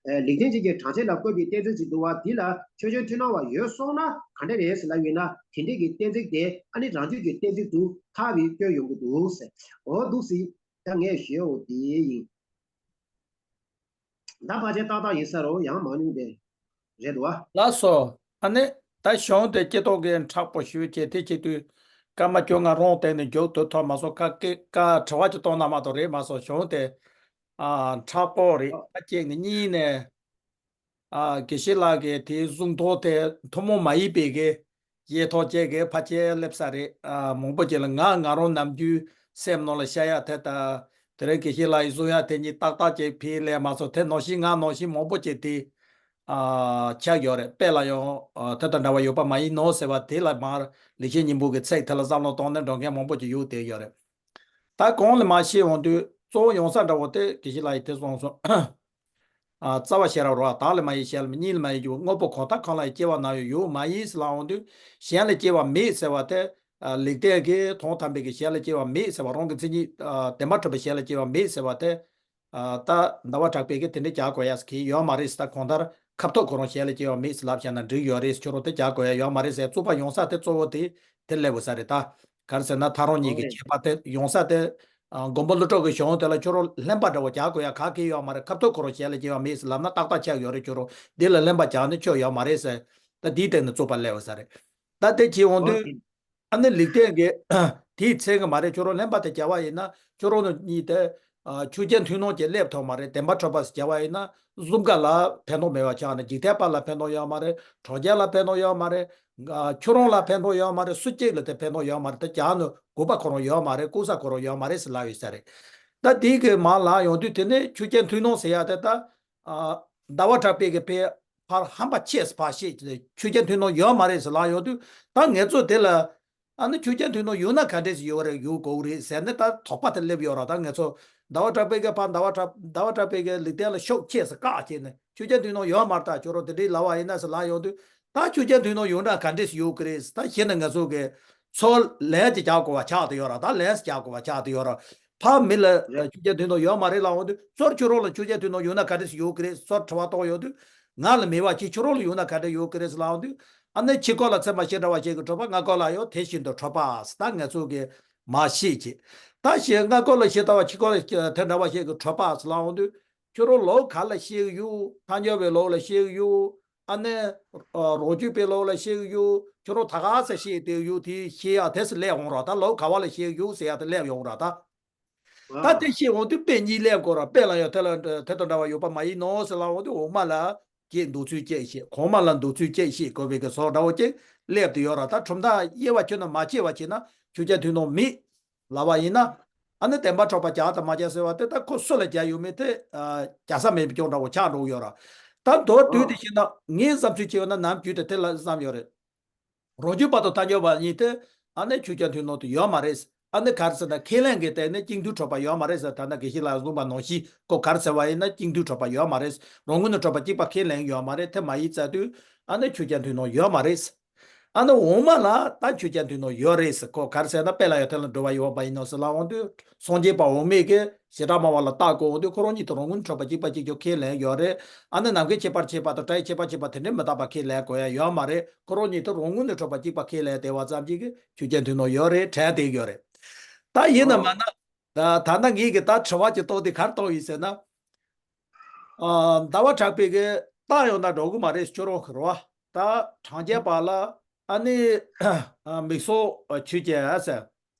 ཨེ་ལེགས་ལྡན་འབྱེད་ཀྱི་གྲངས་ཅན་ལ་བཀོད་པའི་གཏན་ཚིགས་ཅིག་འདུག་བ། འདི་ལ་ཆོས་ཅན་མཐུན་སྣང་བ་ཡོད་སོང་ན་ག་འདྲ་རེད་ཟེར་ལབ་ཡོད་ན། དེ་འདྲས་ཀྱི་གཏན་ཚིགས་དེ་ཨ་ནི་རང་རྒྱུད་ཀྱི་གཏན་ཚིགས་དུ་ཐལ་བའི་སྐྱོན་ཡོང་གི་འདུག་ཟེར། འོ་འདུག་སེ་ད་ངས་ཞུས་འོ་དེ་ཡིན། ཟླ་ཕལ་ཆེར་ཏག་ཏག་ཡིན་ས་རེད། ཡང་མང་ཉུང་དེ་རེད་འདུག་བ། ལགས་སོ། ཨ་ནི་ད་གཞུང་དེ་སྐྱེ་ཐོག་གི་མཁྲེགས་པོ་ཞུ་བྱས་དེ་བྱེད་དུས་སྐར་མ་བཅོ་ལྔ་རོང་དེ་ནས་མཇུག་ཏུ་ཐོན་མ་སོང་། ཀ་ཀེ་ཀ་དྲི་བ་ཅིག་གཏོང་ན་མ་གཏོགས་རེད་མ་སོང་། གཞུང་དེ་ཨ་མཁྲེགས་པོ་རེད། ཨ་གཅིག་ནས། གཉིས་ནས་ཨ་དགེ་བཤེས་ལགས་ཀྱི་དེའི་གསུང་ཐོག་དེ་ཐུན་མོང་མ་ཡིན་པའི་གི་ཡེ་ཐོག་བཅས་ཀྱི་ཕལ་ཆེར་སླེབས་ས་རེད། ཨ་མང་པོ་ཅིག་ལ་ང་ང་རང་ནམ་རྒྱུན་སེམས་ནང་ལ་ཤར་ཡ་དེ་དང་དེ་རིང་དགེ་བཤེས་ལགས་ཡི་གསུང་ཡ་དེ་གཉིས་ཏག་ཏག་ཅིག་ཕེབས་ལས་མ་སོང་། དེ་ནང་བཞིན་ང་ནང་བཞིན་མང་པོ་ཅིག་དེ་ཨ་ཆགས་ཡོད་རེད། དཔེ་ལ་ཡང་ཨ་དེ་དང་འདྲ་བ་ཡོད་པ་མ་ཡིན་ནོ་ཟེར་བ་དེ་ལ་མར་ལེགས་བཤད་སྙིང་པོ་གི་ཚིག་དེ་ལ་བསམ་བློ་གཏོང་ནས་འགྲོ་མཁན་མང་པོ་ཅིག་ཡོད་དེ་ཡོད་རེད། ད་གོང་ལ་མར་བཤད་འོང་དུས་གཙོ་བོ་ཡོང་ས་འདྲ་བོ་དེ་དགེ་བཤེས་ལགས་ཡིས་དེ་གསུངས་སོང་། ཨ་རྩ་བ་ཤེས་རབ་རོ། བདག་ལས་མ་ཡིན་གཞན་ལས་མིན། གཉིས་ལས་མ་ཡིན་རྒྱུ། དངོས་པོ་གང་དག་གང་ལ་ཡང་སྐྱེ་བ་ནམ་ཡང་ཡོད་མ་ཡིན་ཟེར་ལབ་འོང་དུས་གཞན་ལ་སྐྱེ་བ་མེད་ཟེར་བ་དེ། ཨ་ལེགས་ལྡན་གྱིས་དོན་དམ་པའི་གི་གཞན་ལ་སྐྱེ་བ་མེད་ཟེར་བ། རང་གི་མཚན་ཉིད་ཨ་བདེན་པར་གྲུབ་པའི་གཞན་ལ་སྐྱེ་བ་མེད་ཟེར་བ་དེ། ཨ་ད་ཟླ་བ་གྲགས་པས་ཀྱི་དེ་འདྲའི་རྒྱག་དགོས་ཡ་ཟེར་གྱི་ཡོད་མ་རེད་ཟེར། ད་གང་ལྟར་ཁ་ཐུག་ཁོ་རང་གཞན་ལ་སྐྱེ་བ་མེད་ཟེར་ལབ་བཞག་ན་འགྲིག་ཡོད་རེད་ཟེར། ཁྱོད་རང་དེ་རྒྱག་དགོས་ཡ་ཡོད་མ་རེད་ཟེར། རྩོད་པ་ཡོང་ས་དེ་གཙོ་བོ་དེ་དེ་སླེབས་ཡོད་ས་རེད། ད་ག་རེ་ཟེར་ན་ཐག་རིང་གཉིས་ཀྱི་ཁྱད་པར་དེ་ཡོང་ས་དེ། ཨ་མགོན་པོ་ཀླུ་སྒྲུབ་ཀྱི་གཞུང་དེ་ལ་ཁྱོད་རང་ལྷན་པ་འདྲ་བོ་རྒྱག་དགོས་ཡ་ག་གེ་ཡོད་མ་རེད། ཁ་ཐུག་ཁོ་རང་གཞན་ལ་སྐྱེ་བ་མེད་ཟེར་ལབ་ན་ཏག་ཏག་ཆགས་ཡོད་རེད། ཁྱོད་རང་འདི་ལ་ལྷན་པ་རྒྱག་ནས་ཆོག་ཡོད་མ་རེད་ཟེར། ད་འདིའི་སྟེང་ནས་རྩོད་པ་སླེབས་ཡོད་ས་རེད། ད་དེ་བྱས་འོང་དུས། ཨ་ནི་ལེགས་ལྡན་གྱིས་དེའི་ཚད་གི་མ་རེད། ཁྱོད་རང་ལྷན་པ་དེ་བྱ་བ་ཡིན་ན་ཁྱོད་རང་ནི་གཉིས་དེ་ཆོས་ཅན་མཐུན་སྣང་གྱི་སླེབས་ཐུབ་མ་རེད། བདེན་པར་གྲུབ་པ་བྱ་བ་ཡིན་ན་གསུམ་ཀ་ལ་ཕན་ཐོགས་མེད་པ་ཆགས་ནས། འཇིག་རྟེན་པ་ལ་ཕན་ཐོགས་ཡོད་མ་རེད། གྲོང་ཁྱེར་ལ་ཕན་ཐོགས་ཡོད་མ་རེད། ཁྱོད་རང་ལ་ཕན་ཐོགས་ཡོད་མ་རེད། སུ་གཅིག་ལ་དེ་ཕན་ཐོགས་ཡོད་མ་རེད། དེ་རྒྱག་ནི་དགོས་པ་ཁོ་རང་ཡོད་མ་རེད། བཀུག་ས་ཁོ་རང་ཡོད་མ་རེད་ཟེར་ལབ་ཡོད་ས་རེད། ད་དེའི་གི་མར་ལ་ཡོང་དུས་དེ་ནས་ཆོས་ཅན་མཐུན་སྣང་ཟེར་ཡ་དེ་ད། ཨ་ཟླ་བ་གྲགས་པས་གི་ཕར་ཧམ་པ་ཆེས་ཕར་བཤད་ཀྱི་ཆོས་ཅན་མཐུན་སྣང་ཡོད་མ་རེད་ཟེར་ལབ་ཡོང་དུས། ད་ངེད་ཚོ་དེ་ལ་ཨ་ནི་ཆོས་ཅན་མཐུན་སྣང་ཡོད་ན་ག་འདྲས་ཡོད་རེད། ཡོད་དགོས་རེད་ཟེར་ནས་ད་དོགས་པ་དེ་སླེབས་ཡོད་ར། ད་ངེད་ཚོ་ཟླ་བ་གྲགས་པས་གི་ཕར་ཟླ་བ་གྲགས་ཟླ་བ་གྲགས་པས་གི་ལེགས་ལྡན་ལ་ཤུགས་ཆེས་བཀག་བྱས་ནས་ཆོས་ཅན་མཐུན་སྣང་ཡོད་མ་རེད། ད་ཁྱོད་རང་དེ་འདྲས་ལབ་པ་ཡིན་ན་ཟེར་ལབ་ཡོང་དུས། ད་ཆོས་ཅན་མཐུན་སྣང་ཡོད་ན་ག་འདྲས་ཡོད་གི་རེད། ད་གཞི་ནས་ངེད་ཚོ་གི་ཚུར་ལན་ཅིག་རྒྱག་དགོས་པ་ཆགས་བསྡད་ཡོད་ར། ད་ལན་རྒྱག་དགོས་པ་ཆགས་བསྡད་ཡོད་ར། ཕ་མི་ལ་ཆོས་ཅན་མཐུན་སྣང་ཡོད་མ་རེད་ལབ་འོང་དུས། ཚུར་ཁྱོད་རང་ལ་ཆོས་ཅན་མཐུན་སྣང་ཡོད་ན་ག་འདྲས་ཡོད་ཀི་རེད། ཚུར་དྲི་བ་གཏོང་ཡོང་དུས། ང་ལ་མེད་པ་ཅིག་ཁྱོད་རང་ལ་ཡོད་ན་ག་འདྲས་ཡོད་ཀི་རེད་ལབ་འོང་དུས། ཨ་ནི་ཕྱི་སྐོར་ལ་ཚད་མ་ཞེ་འདྲ་བ་ཞིག་གིས་གྲུབ་པ། སྔ་སྐོར་ལ་ཡང་དེ་བཞིན་དུ་གྲུབ་པ་ཟེར། ད་ང་ཚོ་གིས་མར་ཤེས་ཀྱི། ད་ཞེས་སྔ་སྐོར་ལ་ཞེ་ལྟ་བ་ཕྱི་སྐོར་ལ་དེ་འདྲ་བ་ཞིག་གིས་གྲུབ་པ་ཟེར་ལབ་འོང་དུས། ཁྱོད་རང་ལོ་ག་ལ་ཤེས་ཀྱི་ཡོད། ཐལ་འགྱུར་བའི་ལོ་ལ་ཤེས་ཀྱི་ཡོད། ཨ་ནི་རང་རྒྱུད་པའི་ལོ་ལ་ཤེས་ཀྱི་ཡོད། ཁྱོད་རང་ད་ག་ས་ཤེས་བསྡད་ཡོད། དེ་ཤེས་ཡ་དེ་སུ་སླེབས་འོང་ར། ད་ལོ་ག་བ་ལ་ཤེས་ཀྱི་ཡོད་ཟེར་ཡ་དེ་སླེབས་ཡོང་ར། ད། ད་དེ་ཤེས་འོང་དུས་དཔེ་གཉིས་སླེབས་དགོས་ར། དཔེ་ལ་ཡང་དེ་ལ་དེ་དང་འདྲ་བ་ཡོད་པ་མ་ཡིན་ནོ་ཟེར་ལབ་འོང་དུས། འོག་མ་ལ་གཅིག་འདོད་ཚུལ་གཅིག་བཤད། གོང་མ་ལ་འདོད་ཚུལ་གཅིག་བཤད་དགོས་པའི་གི་བཟོ་འདྲ་བོ་གཅིག་སླེབས་བསྡད་ཡོད་ར། ད་གྲུབ་མཐའ་དབྱེ་བ་ཕྱེ་ན་མ་ཕྱེ་བ་བྱས་ན་ཆོས་ཅན་མཐུན་སྣང་མེད་ལབ་པ་ཡིན་ན། ཨ་ནི་བདེན་པར་གྲུབ་པ་རྒྱག་དང་མ་རྒྱག་ཟེར་བ་དེ་ད་ཁོ་སུ་ལ་རྒྱག་ཡོད་མེད་དེ་རྒྱག་ས་མེད་པའི་སྐྱོན་འདྲ་བོ་ཆགས་འགྲོ་གི་ཡོད་ར། ད་མདོར་བསྡུས་ཏེ་བཤད་ན་ངའི་བསམ་ཚུལ་བྱས་ཡོད་ན་ནམ་རྒྱུན་དུ་དེ་ལ་བསམ་ཡོད་རེད། རང་རྒྱུད་པ་དང་ཐལ་འགྱུར་བ་གཉིས་དེ་ཨ་ནི་ཆོས་ཅན་མཐུན་སྣང་དུ་ཡོད་མ་རེད། ཨ་ནི་ག་རེ་ཟེར་ན་ཁས་ལེན་གྱི་སྟེང་ནས་གཅིག་མཐུན་གྲུབ་པ་ཡོད་མ་རེད་ཟེར། ད་ལྟ་དགེ་བཤེས་ལགས་གསུངས་པ་ནང་བཞིན་ཁོ་ག་རེ་ཟེར་བ་ཡིན་ན་གཅིག་མཐུན་གྲུབ་པ་ཡོད་མ་རེད། རང་ངོས་ནས་གྲུབ་པ་གཅིག་པ་ཁས་ལེན་ཡོད་མ་རེད། དེ་མ་ཡིན་ཙང་དུས་ཨ་ནི་ཆོས་ཅན་མཐུན་སྣང་ཡོད་མ་རེད། ཨ་ནི་འོག་མ་ལ་ད་ཆོས་ཅན་མཐུན་སྣང་ཡོད་རེད་ཟེར། ཁོ་ག་རེ་ཟེར་ན་དཔེ་ལ་ཡང་དེ་ལ་འགྲོ་བ་ཡོད་པ་ཡིན་ནོ་ཟེར་ལབ་འོང་དུས། སངས་རྒྱས་པ་འོག་མས་ཀྱི་བྱེ་བྲག་སྨྲ་བ་ལ་རྟགས་བཀོད་འོང་དུས། ཁོ་རང་ཉིད་དུ་རང་ངོས་ནས་གྲུབ་པ་གཅིག་པ་གཅིག་རྐྱང་ཁས་ལེན་ཡོད་རེད། ཨ་ནི་ནམ་མཁའི་ཁྱད་པར་ཕྱེད་པ་དང་སྒྲ་ཡི་ཁྱད་པར་ཕྱེད་པ་དེ་འདྲའི་མི་རྟག་པ་ཁས་ལེན་དགོས་ཡ་ཡོད་མ་རེད། ཁོ་རང་ཉིད་དུ་རང་ངོས་ནས་གྲུབ་པ་གཅིག་པ་ཁས་ལེན་བསྡད་པ་ཙམ་གྱིས་ཀྱི་ཆོས་ཅན་མཐུན་སྣང་ཡོད་རེད་དྲན་བསྡད་ཡོད་རེད། ད་ཡིན་ན་མིན་ན། ད་ད་ལྟ་ངེད་ཀྱིས་ད་དྲི་བ་ཅིག་གཏོང་དུས་ག་རེ་གཏོང་ཡིན་ཟེར་ན། ཨ་ཟླ་བ་གྲགས་པས་ཀྱི་རྟགས་ཡོང་ན་འགྲོ་གི་མ་རེད་ཟེར། ཁྱོད་རང་གི་རེད་བ། ད་གྲངས་ཅན་པ་ལ་ཨ་ནི་ཨ་མིག་སོགས་ཆོས་ཅན་ཟེར།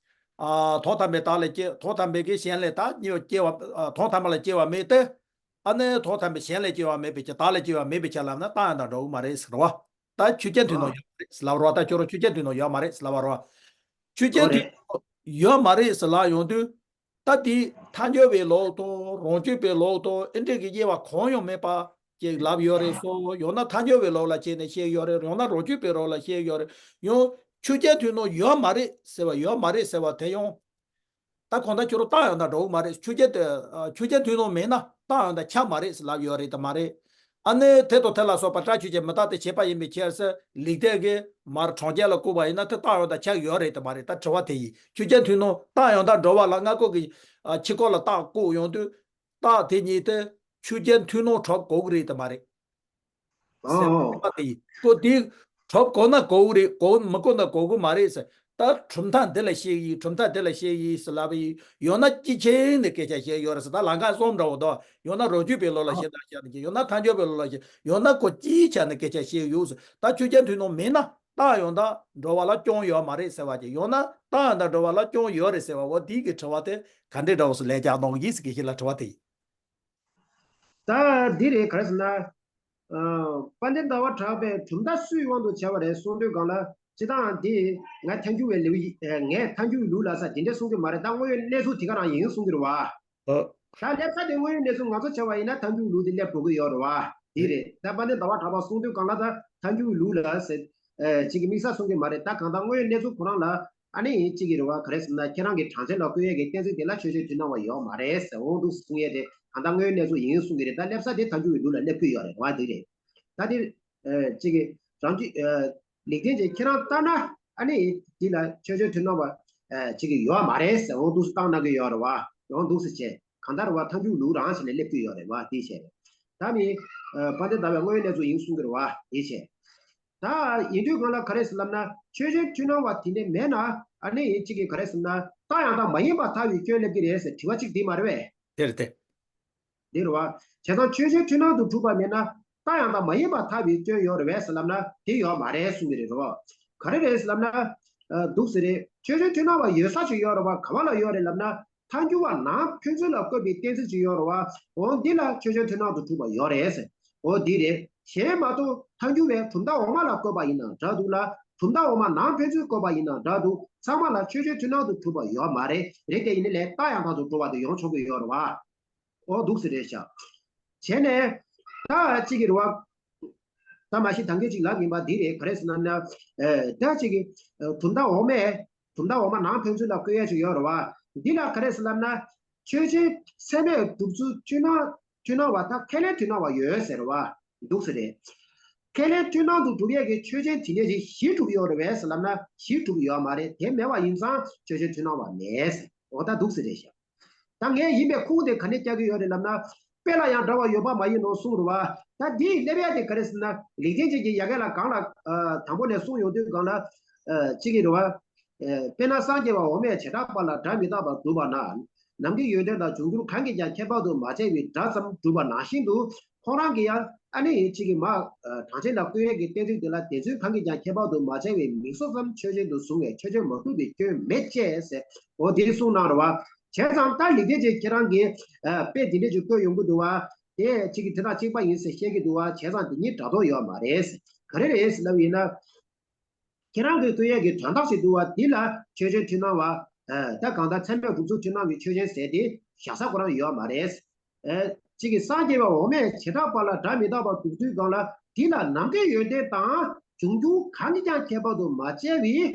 ཨ་དོན་དམ་པའི་བདག་ལས་སྐྱེ། དོན་དམ་པའི་གི་གཞན་ལས་ད་གཉིས་པ་སྐྱེ་བ། ཨ་དོན་དམ་པ་ལ་སྐྱེ་བ་མེད་དེ། ཨ་ནི་དོན་དམ་པའི་གཞན་ལས་སྐྱེ་བ་མེད་པའི་ཕྱིར། བདག་ལས་སྐྱེ་བ་མེད་པའི་ཕྱིར་ལབ་ན་རྟགས་ཡང་དག་འགྲོ་གི་མ་རེད་ཟེར་བ། ད་ཆོས་ཅན་མཐུན་སྣང་ཡོད་མ་རེད་ཟེར་ལབ་རོགས། ད་ཁྱོད་རང་ཆོས་ཅན་མཐུན་སྣང་ཡོད་མ་རེད་ཟེར་ལབ་རོགས། ཆོས་ཅན་མཐུན་སྣང་ཡོད་མ་རེད་ཟེར་ལབ་ཡོང་དུས། ད་དེ་ཐལ་འགྱུར་བའི་ལུགས་དང་རང་རྒྱུད་པའི་ལུགས་དང་ཨེ་འདྲས་ཀྱི་དབྱེ་བ་གང་ཡང་མེད་པ་ཅིག་ལབ་ཡོད་རེད་སོ། ཡང་ན་ཐལ་འགྱུར་བའི་ལུགས་ལ་བྱས་ནས་བཤད་ཡོད་རེད། ཡང་ན་རང་རྒྱུད་པའི་ལུགས་ལ་བཤད་ཡོད་རེད། ཡང་ཆོས་ཅན་མཐུན་སྣང་ཡོད་མ་རེད་ཟེར་བ། ཡོད་མ་རེད་ཟེར་བ་དེ་ཡང་ད་གང་ལྟར་ཁྱོད་རང་རྟགས་ཡང་དག་འགྲོ་གི་མ་རེད། ཆོས་ཅན་དེ་ཨ་ཆོས་ཅན་མཐུན་སྣང་མེད་ན་རྟགས་ཡང་དག་ཆགས་མ་རེད་ཟེར་ལབ་ཡོད་རེད་དམ་མ་རེད། ཨ་ནི་དེ་དང་དེ་ལ་སོགས་པ་སྒྲ་ཆོས་ཅན་མི་རྟག་སྟེ་བྱས་པ་ཡིན་པའི་ཕྱིར་ཟེར་ལེགས་ལྡན་གྱིས་མར་གྲངས་ཅན་ལ་བཀོད་པ་ཡིན་ན་དེ་རྟགས་ཡང་དག་ཆགས་ཡོད་རེད་དམ་མ་རེད། ད་དྲི་བ་དེ་ཡིན། ཆོས་ཅན་མཐུན་སྣང་རྟགས་ཡང་དག་འགྲོ་བ་ལ་སྔ་རྒོལ་གྱི་ཨ་ཕྱི་རྒོལ་ལ་རྟགས་བཀོད་ཡོང་དུས། རྟགས་དེ་གཉིས་དེ་ཆོས་ཅན་མཐུན་སྣང་གྲུབ་དགོས་ཀྱི་རེད་དམ་མ་རེད། ཟེར་བ་དེ་ཡིན། ཁོ་དེ་གྲུབ་དགོས་ན་དགོས་ཀྱི་རེད། དགོས་མི་དགོས་ན་དགོས་ཀྱི་མ་རེད་ཟེར། ད་གྲུབ་མཐའ་འདི་ལ་བཤད་ཡིན། གྲུབ་མཐའ་འདི་ལ་བཤད་ཡིན་ཟེར་ལབ་པ་ཡིན། ཡང་ན་སྤྱི་ཆིངས་ནས་སྐད་ཆ་བཤད་ཡོད་རེད་ཟེར། ད་ལམ་ཁ་གསུམ་འདྲ་བོ་འདུག་ཡང་ན་རང་རྒྱུད་པའི་ལུགས་ལ་ཨ་བཤད་ན་བཤད་ན་བྱེད། ཡང་ན་ཐལ་འགྱུར་བའི་ལུགས་ལ་བཤད། ཡང་ན་ཁོ་སྤྱིའི་ཆ་ནས་སྐད་ཆ་བཤད་ཡོད་ཟེར། ད་ཆོས་རྒྱལ་ཐུན་མོང་མིན་ན་རྟགས་ཡང་དག་འགྲོ་བ་ལ་སྐྱོན་ཡོད་མ་རེད་ཟེར་བ་ཅིག་ཡང་ན་རྟགས་ཡང་དག་འགྲོ་བ་ལ་སྐྱོན་ཡོད་རེད་ཟེར་བ། འོ་དེའི་གི་དྲི་བ་དེ་ག་འདྲའི་འདྲ་བོ་ཞིག་ལན་རྒྱག་གནང་གི་ཡིན་ཟེར། དགེ་བཤེས་ལགས་དྲི་བ་དེ་ཡིན། ད་འདི་རེད། ག་རེ་ཟེར་ན། ཨ། དཔལ་ལྡན་ཟླ་བ་གྲགས་པས་གྲུབ་མཐའ་སུའི་དབང་དུ་བྱ་བ་རེད་གསུང་དུས་སྒང་ལ། སྤྱིར་བཏང་འདི་ང་ཐལ་འགྱུར་བའི་ལེའུ་ཡི། ཨ། ངས་ཐལ་འགྱུར་ལུགས་ལ་ཟེར་དེ་འདྲ་གསུང་གི་མ་རེད། ད་དངོས་ཡོད་གནས་ཚུལ་དེ་ག་རང་ཡིན་གསུང་གི་རེད་བ། ཨ། ད་སླེབས་ས་དེ་དངོས་ཡོད་གནས་ཚུལ་ང་ཚོ་བྱ་བ་ཡིན་ན་ཐལ་འགྱུར་ལུགས་དེ་སླེབས་དགོས་ཀྱི་ཡོད་རེད་བ། དེ་རེད། ད་དཔལ་ལྡན་ཟླ་བ་གྲགས་པ་གསུང་དུས་སྒང་ལ་ད་ཐལ་འགྱུར་ལུགས་ལ་ཟེར། ཨ། གཅིག་གི་དམིགས་བསལ་གསུང་གི་མ་རེད། ད་གང་ལྟར་དངོས་ཡོད་གནས་ཚུལ་ཁོ་རང་ལ། ཨ་ནི་གཅིག་གི་རེད་བ། ག་རེ་ཟེར་ན་ཁྱེད་རང་གི་གྲངས་ཅན་ལ་བཀོད་ཡས་ཀྱི་གཏན་ཚིགས་དེ་ལ་ཆོས་ཅན་མཐུན་སྣང་བ་ཡོད་མ་རེད་ཟེར། འོ་འདུག་གསུང་ཡས་དེ་གང་ལྟར་དངོས་ཡོད་གནས་ཚུལ་ཡིན་གསུང་གི་རེད། ད་སླེབས་ས་དེ་ཐལ་འགྱུར་བའི་ལུགས་ལ་སླེབས་ཀྱི་ཡོད་རེད་བ། འདི་རེད། ད་དེ། ཨ། གཅིག་གི་རང་རྒྱུད། ཨ། ལེགས་ལྡན་འབྱེད་ཁྱེད་རང་ལྟར་ན། ཨ་ནི་འདི་ལ་ཆོས་ཅན་མཐུན་སྣང་བ། ཨ། གཅིག་གི་ཡོད་མ་རེད་ཟེར། འོ་འདུག་སེ་བཏང་གནང་གི་ཡོད་རེད་བ། འོ་འདུག་སེ་བྱས་གང་ལྟར་བ་ཐལ་འགྱུར་ལུགས་རང་བྱས་ནས་སླེབས་ཀྱི་ཡོད་རེད་བ། དེ་བྱས་རེད། ད་ནི། ཨ། དཔལ་ལྡན་ཟླ་བས་དངོས་ཡོད་གནས་ཚུལ་ཡིན་གསུང་གི་རེད་བ། དེ་བྱས། ད་ཡིན་དུས་སྒང་ལ་ག་རེ་ཟེར་ལབ་ན། ཆོས་ཅན་མཐུན་སྣང་བ་དེ་འདྲ་མེད་ན། ཨ་ནི་གཅིག་གིས་ག་རེ་ཟེར་ན། རྟགས་ཡང་དག་མ་ཡིན་པར་ཐལ་བའི་སྐྱོན་སླེབས་ཀྱི་རེད་ཟེར་དྲི་བ་གཅིག་འདི་མ་རེད་པས། དེ་རེད་དེ། འདི་རེད་བ། བྱས་ཙང་ཆོས་ཅན་མཐུན་སྣང་དུ་གྲུབ་པ་མེད་ན་རྟགས་ཡང་དག་མ་ཡིན་པར་ཐལ་བའི་སྐྱོན་ཡོད་རེད་པས་ཟེར་ལབ་ན་དེ་ཡོད་མ་རེད་གསུང་གི་རེད་རོ། ག་རེ་རེད་ཟེར་ལབ་ན། ཨ། འདུག་སེ་རེད། ཆོས་ཅན་མཐུན་སྣང་བ་ཡོད་ས་ཅིག་ཡོད་རེད་བ། ག་བ་ལ་ཡོད་རེད་ལབ་ན། ཐལ་འགྱུར་བ་ནང་ཕན་ཚུན་ལ་བཀོད་པའི་གཏན་ཚིགས་ཅིག་ཡོད་རེད་བ། འོ་འདི་ལ་ཆོས་ཅན་མཐུན་སྣང་དུ་གྲུབ་པ་ཡོད་རེད་ཟེར། འོ་འདི་རེད། གཞན་མ་གཏོགས་ཐལ་འགྱུར་བས་གྲུབ་མཐའ་འོག་མ་ལ་བཀོད་པ་ཡིན་ན་འདྲ་འདུག་ལ། གྲུབ་མཐའ་འོག་མ་ནང་ཕན་ཚུན་བཀོད་པ་ཡིན་ན་འདྲ་འདུག་ཚང་མ་ལ་ཆོས་ཅན་མཐུན་སྣང་དུ་གྲུབ་པ་ཡོད་མ་རེད། རེད་དེ་ཡིན་ནའི་ལས་རྟགས་ཡང་དག་ཏུ་གྲུབ་པ་དེ་ཡོང་ཆོག་གི་ཡོད་རེད་བ། འོ་འདུག་སེ་རེད་ཤག་བྱས་ནས་ད་གཅིག་གི་རེད་བ། ད་མ་གཞི་ད་གིན་གཅིག་ལབ་ཡིན་པ་འདི་རེད། ག་རེ་ཟེར་ན་ན། ཨེ། ད་གཅིག་གི། ཨེ། གྲུབ་མཐའ་འོག་མས། གྲུབ་མཐའ་འོག་མ་ནང་ཕན་ཚུན་ལ་བཀོད་ཡས་ཅིག་ཡོད་རེད་བ། འདི་ལ་ག་རེ་ཟེར་ལབ་ན། ཆོས་ཅན་ཚད་མས་གྲུབ་ཚུལ་མཐུན་སྣང་མཐུན་སྣང་བ་དང་ཁས་ལེན་མཐུན་སྣང་བ་ཡོད་ཟེར་བ། འདུག་སེ་རེད། ཁས་ལེན་མཐུན་སྣང་དུ་གྲུབ་ཡས་ཀྱི་ཆོས་ཅན་དེ་འདྲ་ཞིག་གཞི་གྲུབ་ཡོད་རེད་པས་ཟེར་ལབ་ན་གཞི་གྲུབ་ཡོད་མ་རེད། དེ་མེད་པ་ཡིན་ཙང་ཆོས་ཅན་མཐུན་སྣང་བ་མེད་ཟེར། འོ་ད་འདུག་སེ་རེད་ཤག་ད་ངས་ཡིན་པའི་ཁུངས་དེ་ག་ནས་རྒྱག་གི་ཡོད་རེད་ལབ་ན། དཔེ་ལ་ཡང་འདྲ་བ་ཡོད་པ་མ་ཡིན་ནོ་གསུངས་རེད་བ། ད་འདིའི་སླེབས་ཡ་དེ་ག་རེ་ཟེར་ན། ལེགས་ལྡན་འབྱེད་ཀྱི་ཡ་གི་ལ་གང་ལ། ཨ། དང་པོ་ནས་གསུངས་ཡོང་དུས་སྒང་ལ། ཨ། གཅིག་གི་རེད་བ། ཨ། དཔེར་ན་སངས་རྒྱས་པ་འོག་མས་བྱེ་བྲག་པ་ལ་སྒྲ་མི་རྟག་པར་སྒྲུབ་པ་ན། ནམ་མཁའི་ཡོན་ཏན་དང་འབྱུང་འགྱུར་གང་གིས་ཀྱང་ཁྱད་པར་དུ་མ་བྱས་པའི་སྒྲ་ཙམ་སྒྲུབ་པ་ནང་བཞིན་དུ། ཁོང་རང་གིས་ཡང་ཨ་ནི་གཅིག་གིས་མ། ཨ། གྲངས་ཅན་ལ་བཀོད་ཡས་ཀྱི་གཏན་ཚིགས་དེ་ལ་དེ་ཚོའི་གང་གིས་ཀྱང་ཁྱད་པར་དུ་མ་བྱས་པའི་མིང་གཟུགས་ཙམ་ཆོས་ཅན་དུ་བཟུང་བས་ཆོས་ཅན་མ་གྲུབ་པའི་སྐྱོན་མེད་ཅེས་ཟེར། འོ་དེ་གསུངས་གནང་རེད་བ། བྱས་ཙང་ད་ལེགས་ལྡན་འབྱེད་ཁྱེད་རང་གིས། ཨ། དཔེ་འདི་འདྲས་ཅིག་བཀོད་ཡོང་གི་འདུག་བ། དེ་གཅིག་གིས་དེ་དང་གཅིག་པ་ཡིན་ཟེར་བཤད་ཀྱི་འདུག་བ། བྱས་ཙང་དེ་གཉིས་འདྲ་མདོག་ཡོད་མ་རེད། ག་རེ་རེད་ཟེར་ལབ་ཡིན་ན། ཁྱེད་རང་གིས་བཀོད་ཡས་ཀྱི་དོན་དག་ཅིག་འདུག་བ། འདི་ལ་ཆོས་ཅན་མཐུན་སྣང་བ། ཨ། ད་གང་ལྟར་ཚད་མས་གྲུབ་ཚུལ་མཐུན་སྣང་བའི་ཆོས་ཅན་ཟེར་ཏེ་བཞག་ས་ཁོ་རང་ཡོད་མ་རེད། ཨ། གཅིག་གིས་སངས་རྒྱས་པ་འོག་མས་བྱེ་བྲག་པ་ལ་སྒྲ་མི་རྟག་པར་སྒྲུབ་དུས་སྒང་ལ་འདི་ལ་ནམ་མཁའི་ཡོན་ཏན་དང་འབྱུང་འགྱུར་གང་གིས་ཀྱང་ཁྱད་པར་དུ་མ་བྱས་པའི།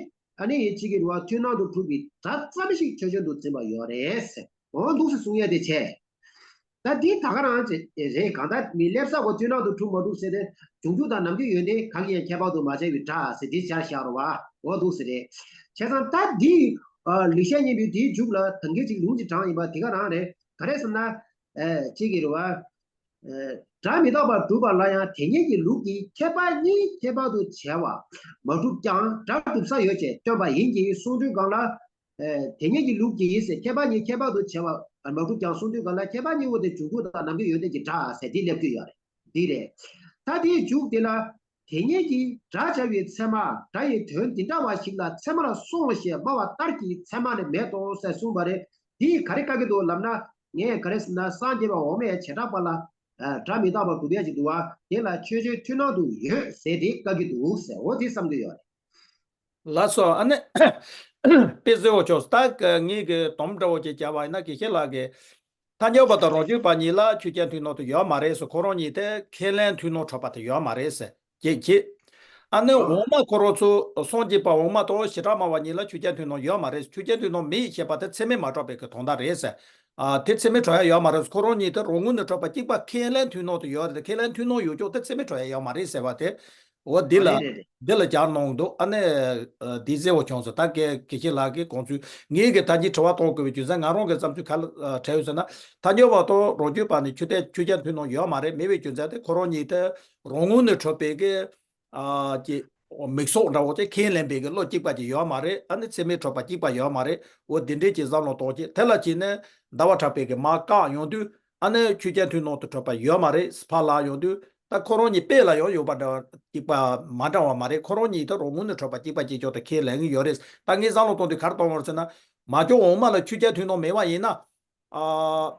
ཨ་ནི་གཅིག་གིས་རེད་བ། མཐུན་སྣང་དུ་གྲུབ་པའི་སྒྲ་ཙམ་ཞིག་ཆོས་ཅན་དུ་འཛིན་པ་ཡོད་རེད་ཟེར། འོ་འདུག་སེ་གསུང་ཡས་དེ་བྱས། ད་འདི་ད་ག་རང་ཅིག་རེད། གང་ལྟར་མི་སླེབས་ས་གོ་མཐུན་སྣང་དུ་གྲུབ་མ་གྲུབ་ཟེར་ཏེ། འབྱུང་འགྱུར་དང་ནམ་མཁའི་ཡོན་ཏན་གང་གིས་ཡང་ཁྱད་པར་དུ་མ་བྱས་པའི་སྒྲ་ཟེར་འདི་སྦྱར་བཞག་རོ་བ། འོ་འདུག་སེ་རེད། བྱས་ཙང་ད་འདི། ཨ། ལེགས་བཤད་སྙིང་པོའི་འདིའི་མཇུག་ལ་ད་གིན་ཅིག་ལུང་ཅིག་དྲངས་ཡིན་པ་དེ་ག་རང་རེད། ག་རེ་ཟེར་ན། ཨ། གཅིག་གིས་རེད་བ། ཨ། སྒྲ་མི་རྟག་པར་སྒྲུབ་པ་ལ་ཡང་དེ་ཉིད་ཀྱི་ལུགས་ཀྱིས་ཁྱད་པར་གཉིས་ཁྱད་པར་དུ་བྱས་པ་མ་གྲུབ་ཀྱང་སྒྲ་སྒྲུབ་ས་ཡོད་ཅེས་སྟོན་པ་ཡིན་གྱི་གསུངས་དུས་སྒང་ལ། ཨེ། དེ་ཉིད་ཀྱི་ལུགས་ཀྱིས་ཟེར། ཁྱད་པར་གཉིས་ཁྱད་པར་དུ་བྱས་པ་མ་གྲུབ་ཀྱང་གསུངས་དུས་སྒང་ལ། ཁྱད་པར་གཉིས་པོ་དེ་འབྱུང་འགྱུར་དང་ནམ་མཁའི་ཡོན་ཏན་གྱི་སྒྲ་ཟེར་འདི་སླེབས་ཀྱི་ཡོད་རེད། འདི་རེད། ད་དེའི་མཇུག་དེ་ལ། དེ་ཉིད་ཀྱིས་སྒྲ་བྱ་བའི་ཚད་མ་སྒྲ་ཡི་དོན་འདི་འདྲ་བ་ཞིག་ལ་ཚད་མར་སོང་ཞེས་སྨྲ་བ་ལྟར་གྱི་ཚད་མ་ནི་མེད་དོ་ཟེར་གསུངས་པ་རེད། འདིས་ག་རེ་བཀག་གི་འདུག་ལབ་ན། ངས་ག་རེ་ཟེར་ན། སངས་རྒྱས་པ་འོག་མས་བྱེ་བྲག་པ་ལ། ཨ། སྒྲ་མི་རྟག་པར་སྒྲུབ་ཡས་ཅིག་འདུག་བ། དེ་ལ་ཆོས་ཅན་མཐུན་སྣང་དུ་ཡོད་ཟེར་དེ་བཀག་གི་འདུག་ཟེར། འོ་དེ་བསམ་གྱི་ཡོད་རེད། ལགས་སོ། ཨ་ནི་དཔེ་གསལ་བོ་བྱུང་སོང་། ད་ངས་གི་དོམ་འདྲ་བོ་ཅིག་བརྒྱབ་པ་ཡིན་ན། དགེ་བཤེས་ལགས་ཀྱིས་ཐལ་འགྱུར་བ་དང་རང་རྒྱུད་པ་གཉིས་ལ་ཆོས་ཅན་མཐུན་སྣང་དུ་ཡོད་མ་རེད་ཟེར། ཁོ་རང་གཉིས་དེ་ཁས་ལེན་མཐུན་སྣང་གྲུབ་པ་དེ་ཡོད་མ་རེད་ཟེར་གྱི་གྱི། ཨ་ནི་ཨ། འོག་མ་ཁོ་རང་ཚོ་སངས་རྒྱས་པ་འོག་མ་དང་བྱེ་བྲག་སྨྲ་བ་གཉིས་ལ་ཆོས་ཅན་མཐུན་སྣང་ཡོད་མ་རེད། ཆོས་ཅན་མཐུན་སྣང་མེད་ཅེས་པ་དེ་ཚད་མས་མ་གྲུབ་པའི་གི་དོན་དག་རེད་ཟེར། ཨ། དེ་ཚད་མས་གྲུབ་ཡ་ཡོད་མ་རེད། ཁོ་རང་གཉིས་དེ་རང་ངོས་ནས་གྲུབ་པ་གཅིག་པ་ཁས་ལེན་མཐུན་སྣང་དུ་ཡོད་རེད། ཁས་ལེན་མཐུན་སྣང་ཡོད་ཀྱང་དེ་ཚད་མས་གྲུབ་ཡ་ཡོད་མ་རེད་ཟེར་བ་དེ། འོ་འདི་ལ། ཨ། རེད་རེད་རེད། འདི་ལ་སྦྱར་གནང་འདུག་ཨ་ནི། ཨ། འདི་གསལ་བོ་བྱུང་སོང་། ད་དགེ་དགེ་བཤེས་ལགས་ཀྱིས་གོང་ཚུལ། ངས་གི་ད་གིན་དྲི་བ་གཏོང་དགོས་པའི་རྒྱུ་མཚན། ང་རང་གི་བསམ་ཚུལ་ག་ལ་ཨ་འཕྲད་ཡོད་ཟེར་ན། ཐལ་འགྱུར་བ་དང་རང་རྒྱུད་པ་ནི་ཆོས་དད་ཆོས་ཅན་མཐུན་སྣང་ཡོད་མ་རེད། མེད་པའི་རྒྱུ་མཚན་དེ་ཁོ་རང་གཉིས་དེ་རང་ངོས་ནས་གྲུབ་པའི་གི། ཨ། གི། མིག་སོགས་འདྲ་བོ་དེ་ཁས་ལེན་པའི་གི་བློ་གཅིག་པ་ཅིག་ཡོད་མ་རེད། ཨ་ནི་ཚད་མའི་གྲུབ་པ་གཅིག་པ་ཡོད་མ་རེད། འོ་དེ་འདྲས་ཀྱི་བསམ་བློ་གཏོང་ཅིག་དེ་ལ་བྱས་ནས་ཟླ་བ་གྲགས་པས་གི་མར་བཀག་ཡོང་དུས། ཨ་ནི་ཆོས་ཀྱི་མཐུན་སྣང་དུ་གྲུབ་པ་ཡོད་མ་རེད། ཕར་ལ་ཡོང་དུས་ད་ཁོ་རང་གཉིས་དཔེ་ལ་ཡང་ཡོད་པ་འདྲ་བ་གཅིག་པ་མ་འདྲ་བ་མ་རེད། ཁོ་རང་གཉིས་ད་རང་ངོས་ནས་གྲུབ་པ་གཅིག་པ་གཅིག་ཀྱང་དུ་ཁས་ལེན་གི་ཡོད་རེད། ད་ངས་བསམ་བློ་གཏོང་དུས་ག་རེ་གཏོང་བར་ཟེར་ན། མ་བྱོན་འོག་མ་ལ་ཆོས་ཀྱི་མཐུན་སྣང་མེད་པ་ཡིན་ན། ཨ།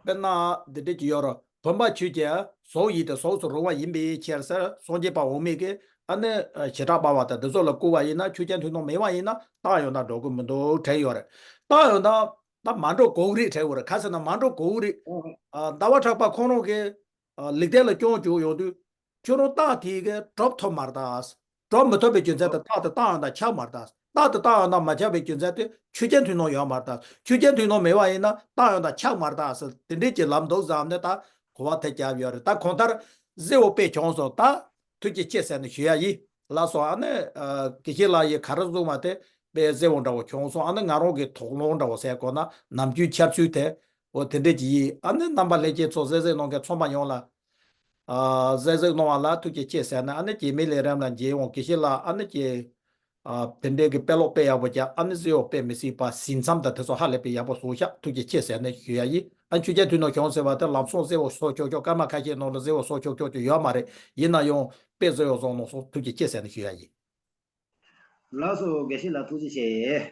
དཔེར་ན་འདི་འདྲས་ཀྱི་ཡོད་རེད། བུམ་པ་ཆོས་ཀྱི་གཟུགས་ཡིན་ཏེ་གཟུགས་སུ་རུང་བ་ཡིན་པའི་ཕྱིར་ཟེར། སངས་རྒྱས་པ་འོག་མིན་གྱིས་ཨ་ནི་བྱེ་བྲག་པ་བ་དང་འདི་ཚོ་ལ་བསྐུར་བ་ཡིན་ན་ཆོས་ཀྱི་མཐུན་སྣང་མེད་པ་ཡིན་ན་བཏང་ཡོང་ན་འགྲོ་གི་མི་འདུག་དྲན་ཡོད་རེད། བཏང་ཡོང་ན་ད་མ་འགྲོ་གོ་གི་རེད་དྲན་ཡོད་རེད། ག་ཟེར་ན་མ་འགྲོ་གོ་གི་རེད། ཨ། ཟླ་བ་གྲགས་པ་ཁོང་རང་གིས་ཨ། ལེགས་ལྡན་ལ་སྐྱོན་བརྗོད་ཡོང་དུས། ཁྱོད་རང་རྟགས་དེ་གས་གྲུབ་ཐུབ་མ་རེད་ད། གྲུབ་མི་ཐུབ་པའི་རྒྱུ་མཚན་དེ་རྟགས་དེ་བཏང་ཡོང་དང་ཆགས་མ་རེད་ད། རྟགས་དེ་བཏང་ཡོང་དང་མ་ཆགས་པའི་རྒྱུ་མཚན་དེ་ཆོས་ཀྱི་མཐུན་སྣང་ཡོད་མ་རེད་ད། ཆོས་ཀྱི་མཐུན་སྣང་མེད་པ་ཡིན་ན་བཏང་ཡོང་དང་ཆགས་མ་རེད་ད་ཟེར་དེ་འདྲས་ཀྱི་ལབ་འདུག་བསམ་ནས་ད་གོ་བ་དེ་བརྒྱབ་ཡོད་རེད། ད་གང་ལྟར་གཟེར་བ་དཔེ་བྱུང་སོང་ད། ཐུགས་རྗེ་ཆེ་ཟེར་ནས་ཞུ་ཡ་ཡིན། ལགས་སོ། ཨ་ནི་ཨ། དགེ་བཤེས་ལགས་ཡིས་ག་རེ་གསུངས་པ་དེ་དཔེ་གཟེར་བ་འདྲ་བོ་བྱུང་སོང་། ཨ་ནི་ང་རང་གི་དོགས་སློང་འདྲ་བོ་ཟེར་དགོས་ན་ནམ་རྒྱུན་འཆར་ཚུལ་དེ། འོ་དེ་འདྲས་ཀྱི་ཡིན། ཨ་ནི་རྣམ་པ་ལྷན་རྒྱས་ཚོ་གཟིགས་གཟིགས་གནང་མཁན་ཚང་མ་ཡོངས་ལ། ཨ། གཟིགས་གཟིགས་གནང་བ་ལ་ཐུགས་རྗེ་ཆེ་ཟེར་ནས། ཨ་ནི་རྗེས་མའི་ལས་རིམ་ལ་མཇལ་འོང་། དགེ་བཤེས་ལགས་ཨ་ནི་ཀྱི། ཨ། དེ་འདྲའི་གི་དཔེ་ཀློག་དཔེ་ཡག་པོ་རྒྱག་ཨ་ནི་གཟེར་བ་དཔེ་མི་སྲིད་པ་ཟིན་མཚམས་དང་དེ་ཚོ་ཧ་ལས་པའི་ཡག་པོ་བཟོས་ཤག་ཐུགས་རྗེ་ཆེ་ཟེར་ནས་ཞུ་ཡ་ཡིན། ཨ་ནི་ཆོས་ཀྱི་མཐུན་སྣང་བྱུང་ཟེར་བ་དེ་ལམ་སང་གཟེར་བ་སྲོག་ཆགས་ཆོག་སྐར་མ་ཁ་ཤས་ནང་ལ་གཟེར་བ་སྲོག་ཆགས་ཆོག་ཅིག་ཡོད་མ་རེད། ཡིན་ན་ཡང་དཔེ་གཟེར་བ་བཟང་གནང་སོང་། ཐུགས་རྗེ་ཆེ་ཟེར་ནས་ཞུ་ཡ་ཡིན། ལགས་སོ། དགེ་བཤེས་ལགས་ཐུགས་རྗེ་ཆེ།